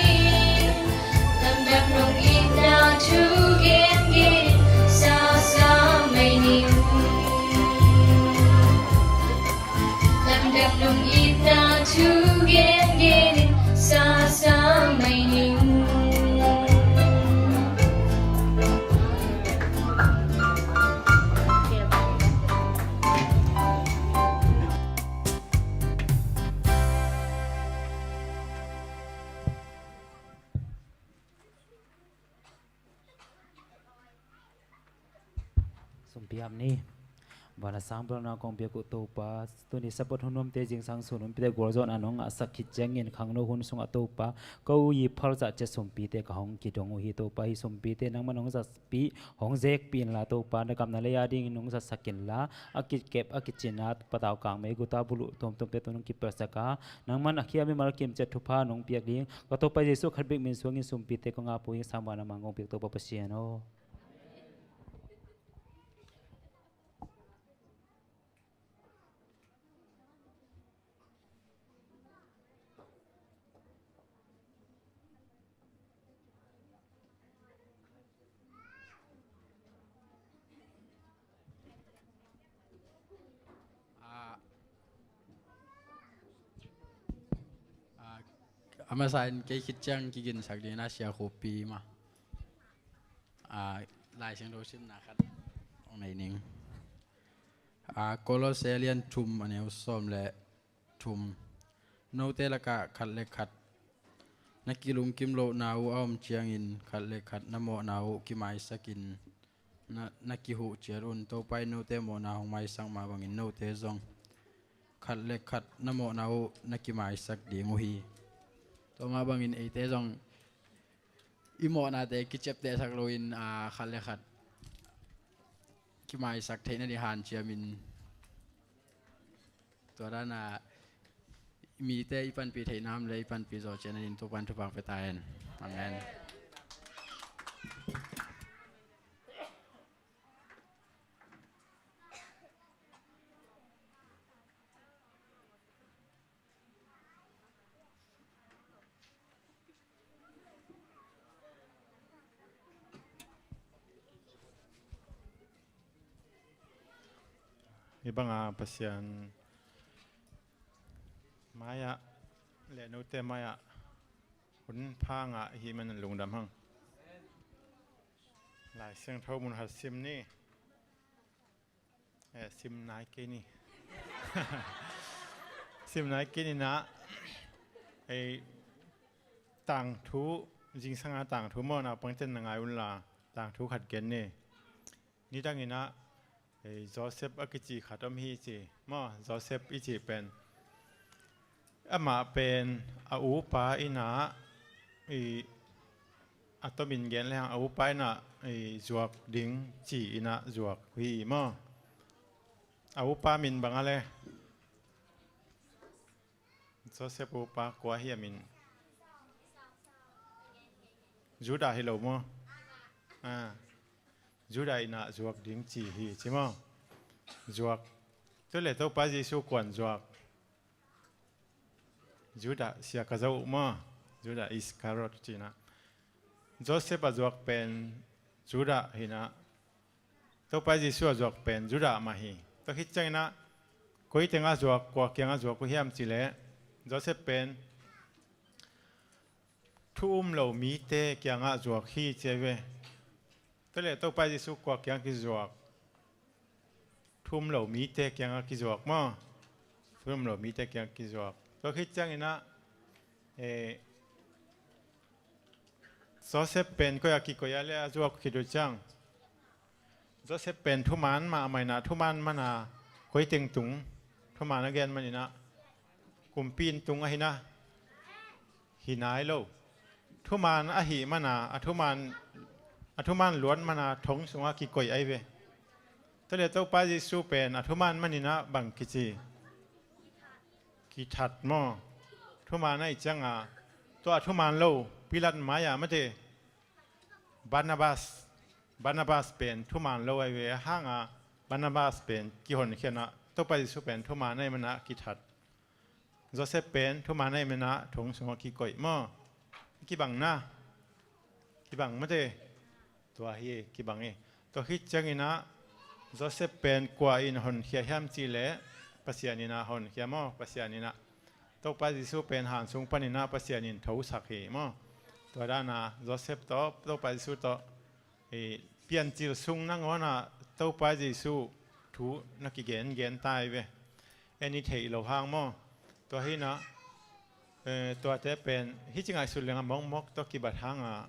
Lamdang nong itna thu gengen in sasa mai ning. Lamdang nong itna thu gengen in sasa mai ning. Sumpi hap ni. Van a sang belna kong piak uh Topa, tuni Sabbath hun nuamte, zingsang sun hun piakte gualzawhna nong ngahsak khit ciangin khangno hun sungah Topa, ko i phalzah ciat sumpite ka hong kidong uh hi Topa. Hih sumpite nangman hong zatpih, hong zekpih inla Topa, na gam na lei a dingin hong zatsak inla, a kikep a kicin a patau kangmei guta buluh tuamtuamte tawh hong kipelsak a, nangman a khia mimal kim ciat thupha nong piak ding ka Topa Jesuh khat bek min suangin sumpite kong ap uh hi. Sangvan a mang kong piak Topa Pasian aw. Ah, ah, a masa in kei khit ciang kiginsak dingin a sia khuapi mah. Ah, Lai Siangtho simna khat hong nei ning. Ah, Kolose lian thum a neu sawm le thum. Note lakah khat le khat na kilungkim lohna uh a om ciangin khat le khat na mawhna uh kimaisakin na, na kihuh ciat un. Topa in note mawhna hong maisak mah bangin note zong khat le khat na mawhna uh na kimaisak ding uh hi. Tua mah bangin eite zong i mawhnate kiciaptehsak loin, ah, khat le khat kimaisak theih nading hanciamin, tua dana mite i panpih theih nam le i panpih zawh ciat nading Topa in thupha pia ta hen. Amen. Hih banga Pasian mai-ah le note mai-ah hun pha ngah i hih manin lungdam hang. Lai Siangtho mun khat sim ni. Eh, sim nai kei ni. Sim nai kei ni na. Ei, tangthu, zingsanga tangthu maw, naupangten na ngai unla, tangthu khat gen ni. Nidang in ah, ei, Joseph a kici khat om hi ci maw, Joseph i cih pen. Amah pen a upa in ah, i, a tomin gen lehang a upa in ah, i, zuak ding ci in ah zuak hi maw. A upa min bang a le? Joseph upa kua hi a min? Judah hi lo maw? Ah. Judah in ah zuak ding ci hi ci maw? Zuak. Tua le Topa Jesu kuan zuak? Judah sia ka zo uh maw? Judah Iskariot cinah. Joseph a zuak pen Judah hinah, Topa Jesu a zuak pen Judah mah hi. Tua khit cianginah koi tengah zuak, kua kiangah zuak uh hiam cileh, Joseph pen thu um lo mite kiangah zuak hi ci ahi ve. Tua leh Topa Jesu kua kiangah kizuak? Thu um lo mite kiangah kizuak maw? Thu um lo mite kiangah kizuak. Tua khit cianginah, eh, Joseph pen koi a kikoih a le a zuak khit uh ciang, Joseph pen thuman mahmah inah, thuman mana koi teng tung? Thuman a gen maninah kumpi in tung ahi na, hi nai lo. Thuman ahih mana, a thuman, a thuman luat mana thong sungah kikoih ahi ve. Tua leh Topa Jesu pen a thuman maninah bang kici? Kithat maw? Thuman ahih cianga tua a thuman lo Pilat mai-ah mate, Barnabas, Barnabas pen thuman lo ahi ve. A hanga Barnabas pen kihonkhia inah Topa Jesu pen thuman ahih mana kithat. Joseph pen thuman ahih mana thong sungah kikoih maw? Kibang na? Kibang mate. Tua hi, kibang hi. Tua khit cianginah Joseph pen kua in honkhia hiam cihleh, Pasian inah honkhia maw? Pasian inah. Topa Jesu pen han sung paninah Pasian in thosak hi maw? Tua dana Joseph tawh Topa Jesu tawh, eh, piancil sung nangawnah Topa Jesu thu na kigengen ta hi ve. En i theih loh hang maw? Tua hinah, eh, tuate pen hih ci ngaihsut leng a mawkmawk tawh kibat hanga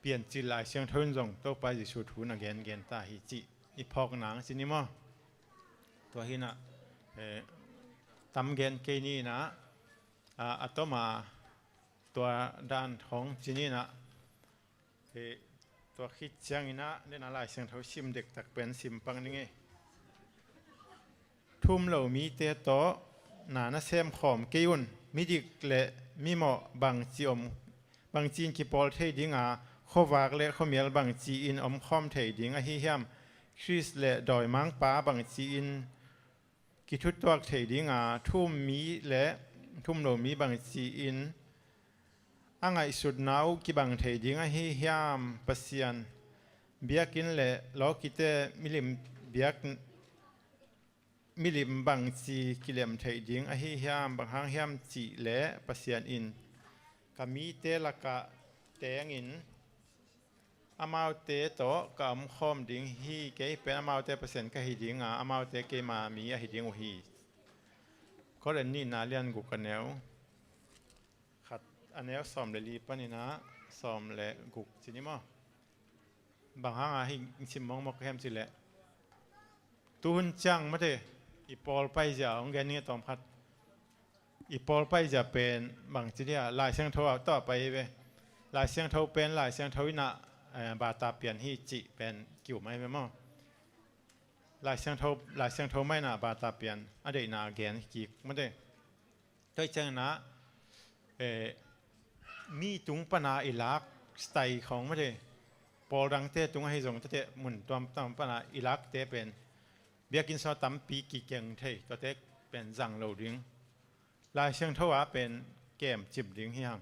piancil Lai Siangtho in zong Topa Jesu thu na gengen ta hi cih i phawk nang ci ni maw? Tua hinah, eh, tam gen kei ni inah, a, a toma tua dan thawng ci ni inah, eh, tua khit cianginah nena Lai Siangtho sim dektak pen sim pak ning ei. Thu um lo mite tawh na na sem khawm kei un. Midik le mimawh bangci om, bangci in kipawl thei dinga, khuavak le khuamial bangci in omkhawm thei ding ahi hiam? Khrist le dawimangpa bangci in kithutuak thei dinga, thu um mi le thu um lo mi bangci in a ngaihsutna uh kibang thei ding ahi hiam? Pasian biakinn le lawkite milim biak, milim bangci kilem theih ding ahi hiam? Bang hang hiam cihleh Pasian in ka mite lakah tengin amaute tawh ka omkhawm ding hi. Kei pen amaute Pasian ka hi dinga, amaute keima mi ahi ding uh hi. Korin nihna lian guk a neu khat, a neu sawm le li paninah sawm le guk ci ni maw? Bang hanga hih sim mawkmawk hiam cihleh, tuhun ciang mate, i pawl paizia hong gen ning a tawmkhat. I pawl paizia pen bangci dia, Lai Siangtho ah tawh a pai hi ve. Lai Siangtho pen Lai Siangtho inah, eh, bata pian hi cih pen kium ahi ve maw? Lai Siangtho, Lai Siangtho mah inah bata pian a deihna a gen kik mate. Tua hi cianginah, eh, mi tung pana i lak style khawng mate, pawl dangte tung ahi zong tate mun tuamtuam pana i lakte pen biakinn sungah tampi kikeng thei, tuate pen zang lo ding. Lai Siangtho ah pen kemcip ding hi hang.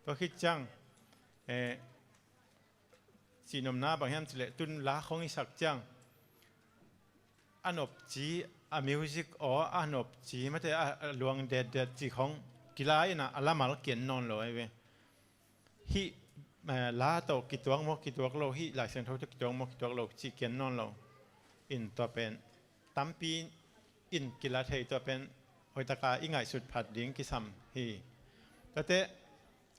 Tua khit ciang, eh, cihnopna bang hiam cihleh, tun la khawng i sak ciang a nopci, a music aw a nopci mate, a, a luang detdet ci khawng kila inah a lamal kian nawn lo ahi ve. Hih, eh, la tawh kituak maw kituak lo, hih Lai Siangtho tawh kituak maw kituak lo cih kian nawn lo. In tua pen tampi in kila thei, tua pen hoihtaka i ngaihsut phat ding kisam hi. Tuate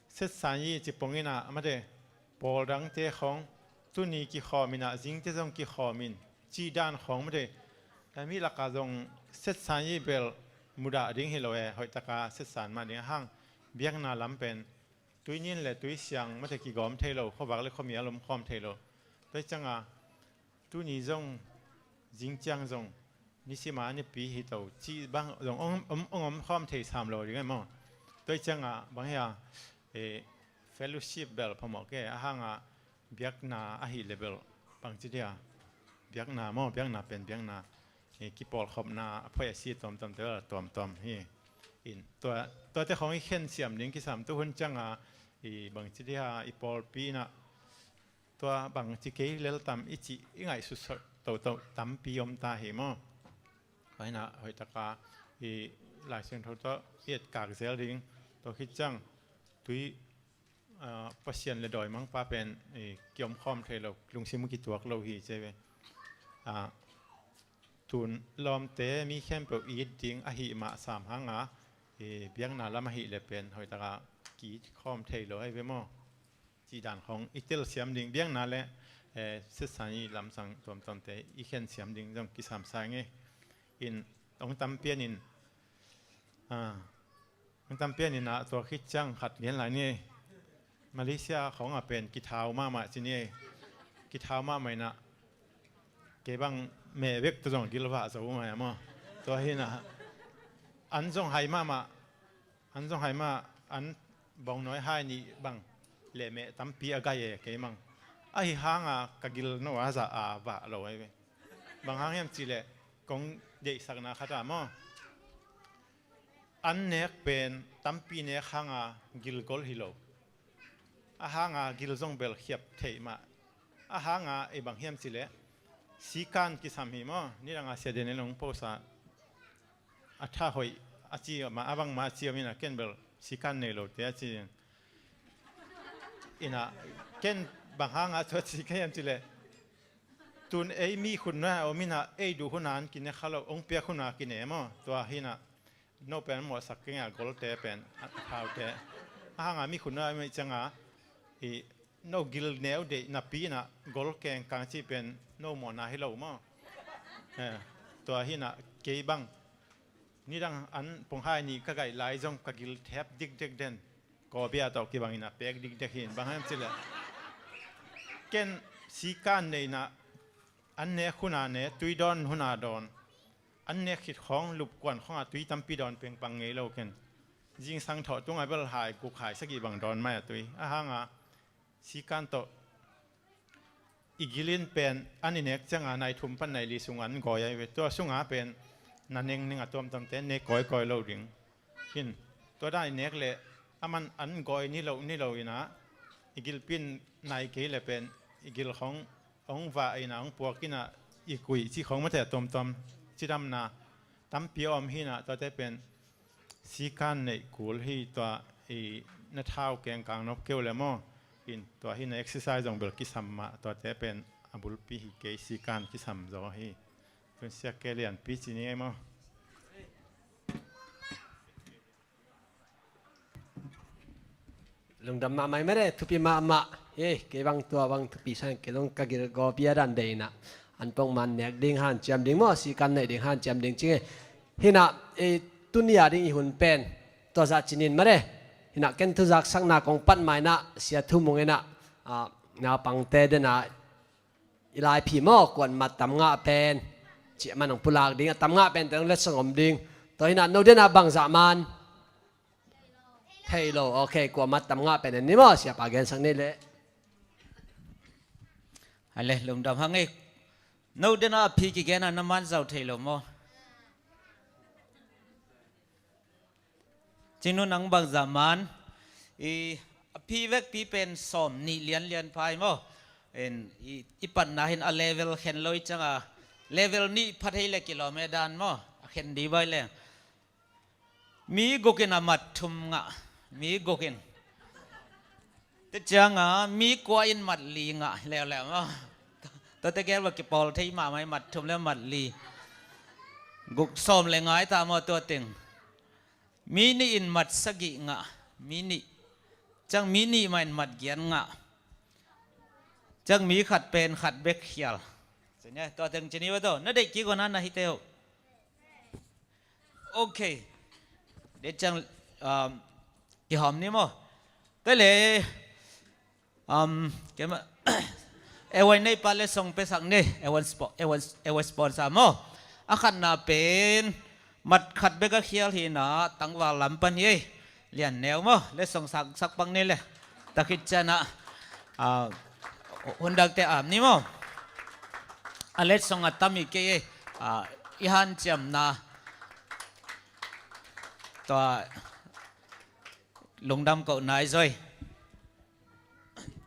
Setsan yi ci pongin ah mate, pawl dangte khawng tuni kikhawm inah zingte zong kikhawm in cih dan khawng mate, eh, mi lakah zong Setsan yi bel mudah ding hi lo e, hoihtaka Setsan mah ding a hang. Biakna lam pen tuinin le tuisiang mate kigawm thei lo, khuavak le khuamial omkhawm thei lo. Tua hi cianga tuni zong, zingciang zong, nisima nipi hi to cih bang zong ong, ong, ong omkhawm thei sam lo ding e maw? Tua hi cianga bang hia, eh, fellowship bel phamawh ke a hanga biakna ahi le bel bangci dia, biakna maw, biakna pen biakna, eh, kipawlkhopna a phoih a si tuamtuamte bel tuamtuam hi. In, tua, tuate khawng i khen siam ding kisam tu hun cianga, i bangci dia, i pawlpi inah, tua bangci kei lel tam i cih i ngaihsut toto tampi om ta hi maw. Tua hinah hoihtaka i Lai Siangtho tawh i etkak zel ding, tua khit ciang tui, ah, Pasian le dawimangpa pen i kiomkhawm thei lo, lungsim kituak lo hi ci ve. Ah, tun lawmte mi khempeuh it ding ahih mah sam hanga, i biakna lam ahih le pen hoihtaka ki-it khawm thei lo ahi ve maw. Cih dan khawng i telsiam ding, biakna le, eh, sisan i lamsang tuamtuamte i khen siam ding zong kisam sa ing ei. In, hong tam pianin, ah, hong tam pianin ah tua khit ciang khat gen lai ni. Malaysia khawng ah pen kithau mahmah ci ni ei. Kithau mahmah inah kei bang meh bek tu zong gilvah zo mah a maw. Tua hinah an zong hai mahmah, an zong hai mah, an bawngnawi hai nih bang le meh tampi a gai e kei mang. Ahi hanga ka gil no a zah a vah lo ahi ve. Bang hang hiam cihleh kong deihsakna khat a maw. An nek pen tampi nek hanga gilgol hi lo. A hanga gil zong bel khiap theih mah. A hanga i bang hiam cihleh sikan kisam hi maw. Nidanga Sia Daniel hong posa a tha hoih a ci mah, a bangmah a ci om inah ken bel sikan nei lote a ci. Inah ken bang hanga tua ci ka hiam cihleh tun ei mi khutnuai a om inah ei duh huna an kine kha lo, hong piak huna kine maw. Tua hinah no pen mawhsak keng a golte pen a thaute. A hanga mi khutnuai a om ih cianga i no gil neu deih napi inah gol kengkang cih pen no mawhna hi lo maw. Eh, tua hinah kei bang nidang an punghai nih ka gaih lai zong ka gil thep dikdek den. Kawbia tawh kibangin a pek dikdek hin bang hiam cihleh ken sikan nei inah an nek huna ne, tui dawn huna dawn. An nek khit khawng lupkuan khawngah tui tampi dawn pengpang ngei lo ken. Zingsang thawh tungah bel hai guk hai sagih bang dawn mai a tui. A hanga sikan tawh i gilin pen an i nek cianga nai thum pan nai li sung an gawi ahi ve. Tua sunga pen na nengning a tuamtuamte nek kawikawi lo ding. Hin, tua dan i nek leh aman an gawi ni lo ni lo inah i gilpin nai kei le pen i gil khawng hong vah inah hong puak inah i kuih cih khawng mate a tuamtuam cidamna tampi a om hinah tuate pen sikan neih kul hi. Tua i na thau kengkang nop keu le maw. In, tua hi na exercise zong bel kisam mah, tuate pen a bulpi hi kei, sikan kisam zaw hi. Tun siak ke lianpi ci ni ei maw. Lungdam mahmah mah e, thupi mahmah. Ei, kei bang tua bang thupi sang kei zong ka gilgaw bia dan dei inah an pongman nek ding hanciam ding maw, sikan neih ding hanciam ding ci ing ei. Hinah, ei, tuni a ding i hun pen tua zah cinin mah e. Hinah ken thuzaksakna kong pat ma inah Sia Thu Mung inah, ah, naupangte dena i laiphi maw, kuan mat tam ngah pen cih man hong pulak ding, a tam ngah pen te hong letsong om ding. Tua hinah no dena bangzah man thei lo. Ok, kua mat tam ngah pen en ni maw, siapa gensak ni leh. A le, lungdam hang ei. No dena a phi kigen a na man zau thei lo maw. Cinu nang bangzah man i a phi vekpi pen sawm nih lianlian phai maw. En, i, i patna hin a level khen lo i cianga level nih pha thei le kilawm e dan maw. A khen di bai leng. Mi gukin a mat thum ngah. Mi gukin. Te cianga mi kua in mat li ngah leuleu maw. Tuate gel va kipawl thei mahmah i mat thum le mat li. Guk sawm le ngai ta maw tua teng. Mi nih in mat sagih ngah. Mi nih. Ciang mi nih mah in mat giat ngah. Ciang mi khat pen khat bek khial. Tua teng cini va to. Na deih kik uh na na hi te uh. Ok. Dei ciang, um, kihawm ni maw. Tua le, um, kema, ewan nei pa le song pesak ni, ewan spo-, ewan, ewan sponsor maw. A khatna pen, mat khat bek a khial hi na, tangval lam pan hi ei. Lian neu maw, le song sak, sak pang ni le. Takhit ciana, ah, hundakte am ni maw. A let song a tam hi kei ei, ah, i hanciamna. Tua lungdam ko nai zoi.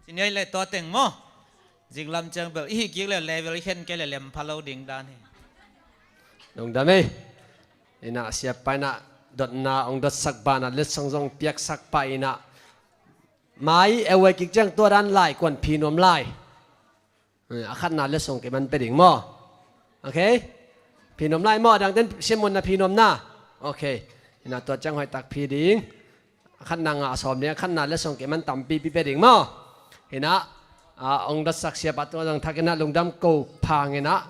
Ci ni ei le tua teng maw. Zinglam ciang bel i hi kik le level i khen kei le lem pha lo ding dan hi. Lungdam ei. Inah siapa inah dotna ong dotsak banah letsong zong piaksak pa inah mai e wai kik ciang tua dan lai kuan phi nuam lai. Eh, a khatna letsong kei man pe ding maw? Ok. Phi nuam lai maw? A dangten siamun na phi nuam na? Ok. Inah tua ciang hoih tak phi ding. A khatna ngah sawm ding, a khatna letsong kei man tampi pi pe ding maw? Inah, ah, ong dotsak siapa tua zong thak inah lungdam ko phang inah.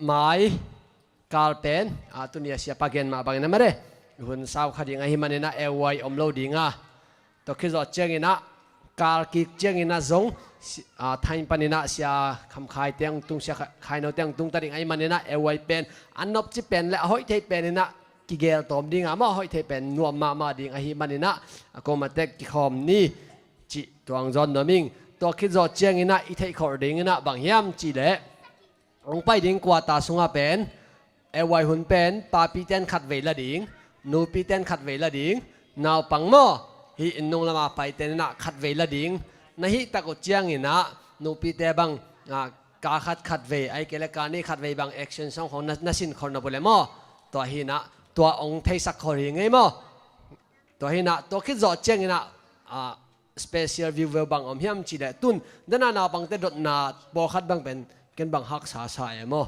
Mai kal pen, ah, tuni a siapa gen mah bangin a mare hun sau kha ding ahi maninah e wai om lo ding a. Tua khit zawh cianginah kal kik cianginah zong si-, ah, thain paninah sia Kham Khai teng tung, sia Kha-, Khai No teng tung ta ding ahi maninah e wai pen a nopci pen le a hoih thei peninah kigel tawm ding a maw, a hoih thei pen nuam mahmah ding ahi maninah a komatek kikhawm ni cih tuang zawn nuam ing. Tua khit zawh cianginah i theih khawh dinginah bang hiam cih leh ong pai ding kuata sungah pen e wai hun pen papi ten khatvei la ding, nupi ten khatvei la ding, naupang maw, hih inn nung lama pai ten inah khatvei la ding. Na hih tak uh cianginah nupite bang, ah, ka khat khatvei, ai kei le ka nih khatvei bang action song khong na, na sin khol na pule maw? Tua hinah tua ong theisak khol hi ngei maw? Tua hinah tua khit zawh cianginah, ah, special view veu bang om hiam cih leh tun dana naupangte dotna pawlkhat bang pen ken bang haksa sa e maw?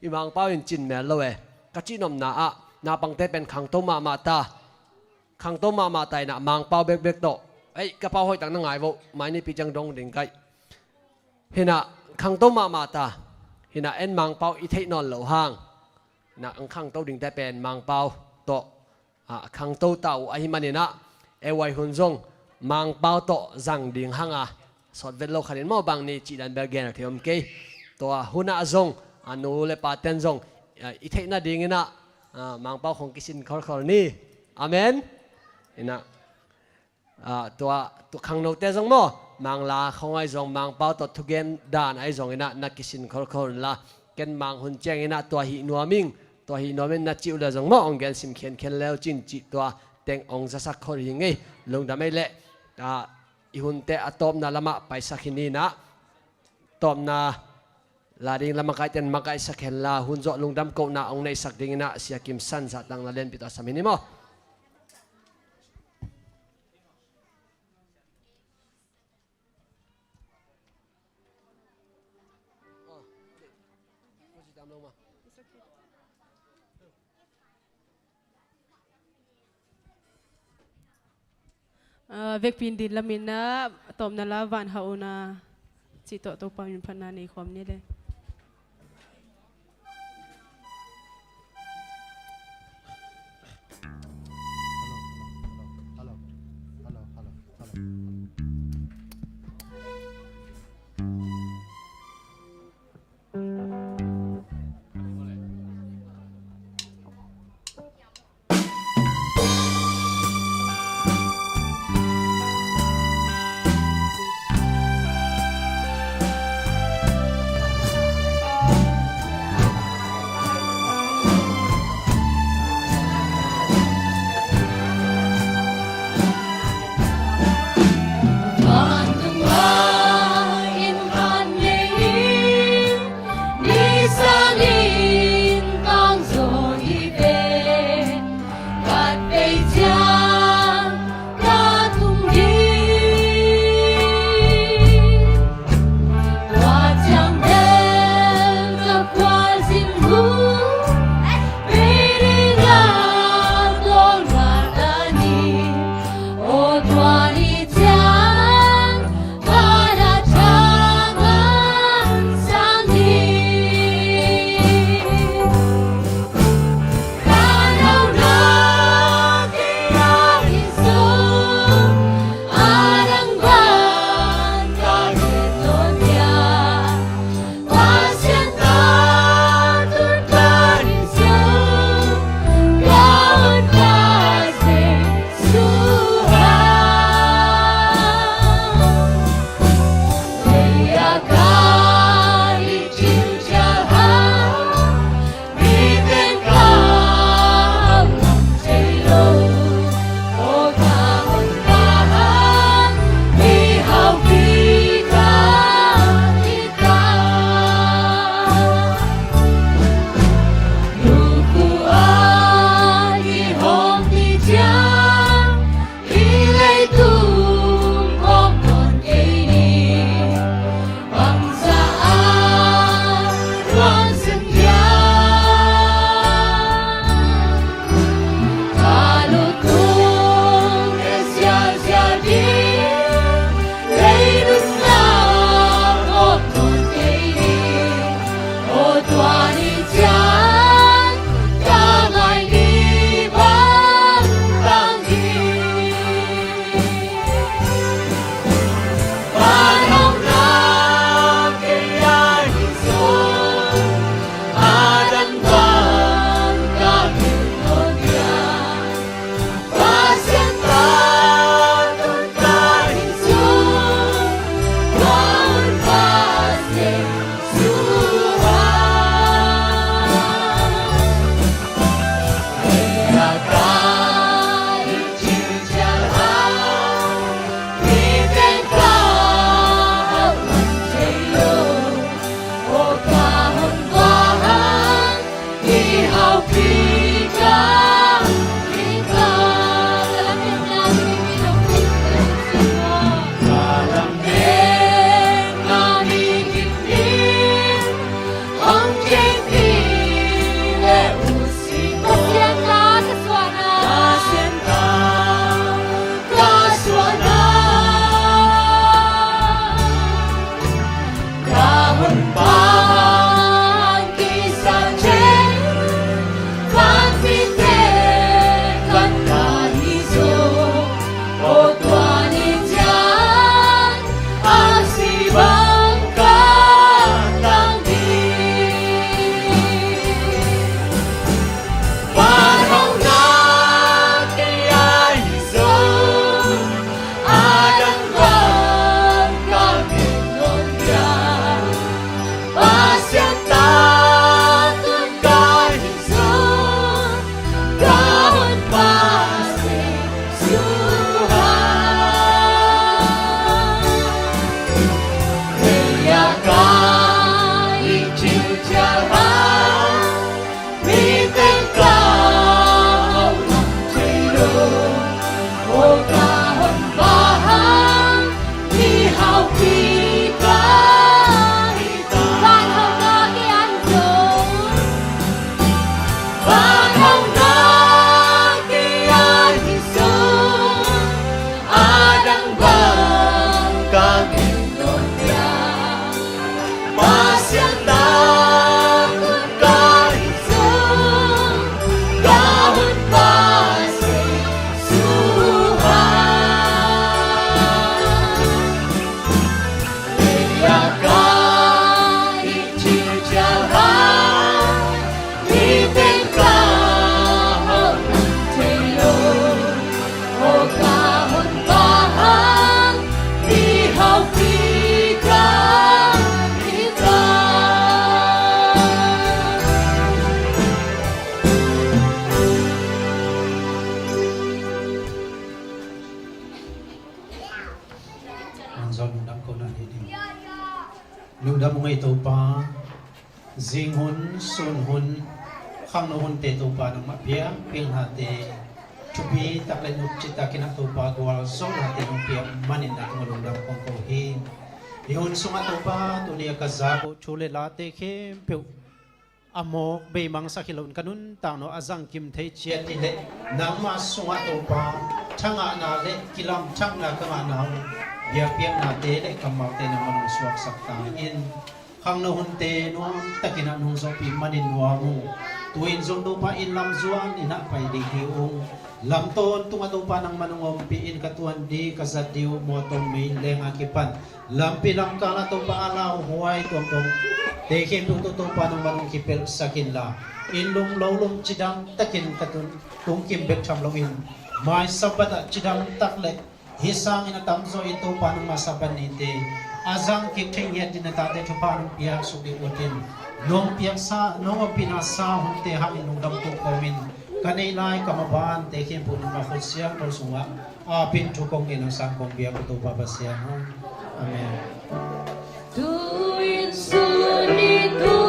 I Mangpau in cin mel lo e. Ka cihnopna ah naupangte pen khangto mahmah ta. Khangto mahmah ta inah Mangpau bekbek tawh. Ei, ka pau hoih tak na ngai vo. Mai nipi ciang dong ding kaih. Hinah khangto mahmah ta. Hinah en Mangpau i theih nawn lo hang. Hinah ang khangto dingte pen Mangpau tawh, ah, khangto ta uh ahi maninah e wai hun zong Mangpau tawh zang ding hanga sawt vet lo khanin maw bang ni cih dan bel gen thei om kei. Tua hunah zong a nu le pa ten zong, ah, i theih nadinginah, ah, Mangpau khong kisin kholkhol ni. Amen. Inah Ah, tua, tua khangnote zong maw, Mangla khong ai zong, Mangpau tawh thugen dan ai zong inah na kisin kholkhol inla, ken Mang hun ciang inah tua hih nuam ing, tua hih nuam in na cih uh le zong maw, ong gen sim khiankhian leu cin cih tua teng ong zasak khol hi ngei. Lungdam ei leh, ah, i hunte a tawpna lamah paisak hi ninah, tawpna la ding la makaihten makaihsak henla, hun zawh lungdam kohna ong neihsak dinginah Sia Kim San zahtang la lianpi tawh sam hi ni maw? Ah, vekpi in din lamin ah tawpna la van hah un a cih tawh Topa min phatna nei khawm ni le. Topa, zing hun, sun hun, khangno hunte Topa nangmah biakpiaknate thupi tak le nopci takin ah Topa gualzawhnate nong piak manin na tungah lungdam kong ko hi. Hih hun sungah Topa tuni a ka zak uh thu le late khempeuh a mawk beimang sak hi loin ka nuntak nong a zangkim thei ciat hi leh nangma sungah Topa thangahna le kilamthakna ka ngahna uh biakpiaknate le kammalte nangmah nong suaksak ta in. Khangno hunte nuam takin ah nong zawhpih manin nuam uh. Tu-in zong Topa inn lam zuan in ah pai ding hi ung. Lam tawntung ah Topa nangmah nong ompih in ka tuan ding ka zat ding uh mawtaw mei leng a kipan lampi lamkal ah Topa a lauhuai tuamtuamte khempeuh tawh Topa nangmah nong kipelhsak inla inn lum lo lum cidam takin ka tun tungkim bek tham loin mai Sabbath ah cidam tak le hih sangin a tamzaw in Topa nangmah Sabbath nite a zangkik thei ngiat dingin na tate thupha nong piaksuk ding utin nong piaksa nong ompihna sa hunte hangin lungdam kong kawmin ka neih lai ka mabante khempeuh nangmah khut siangtho sungah a pin thu kong ngen nong sang kong biak uh Topa Pasian aw. Amen. Tu-in sun ni tu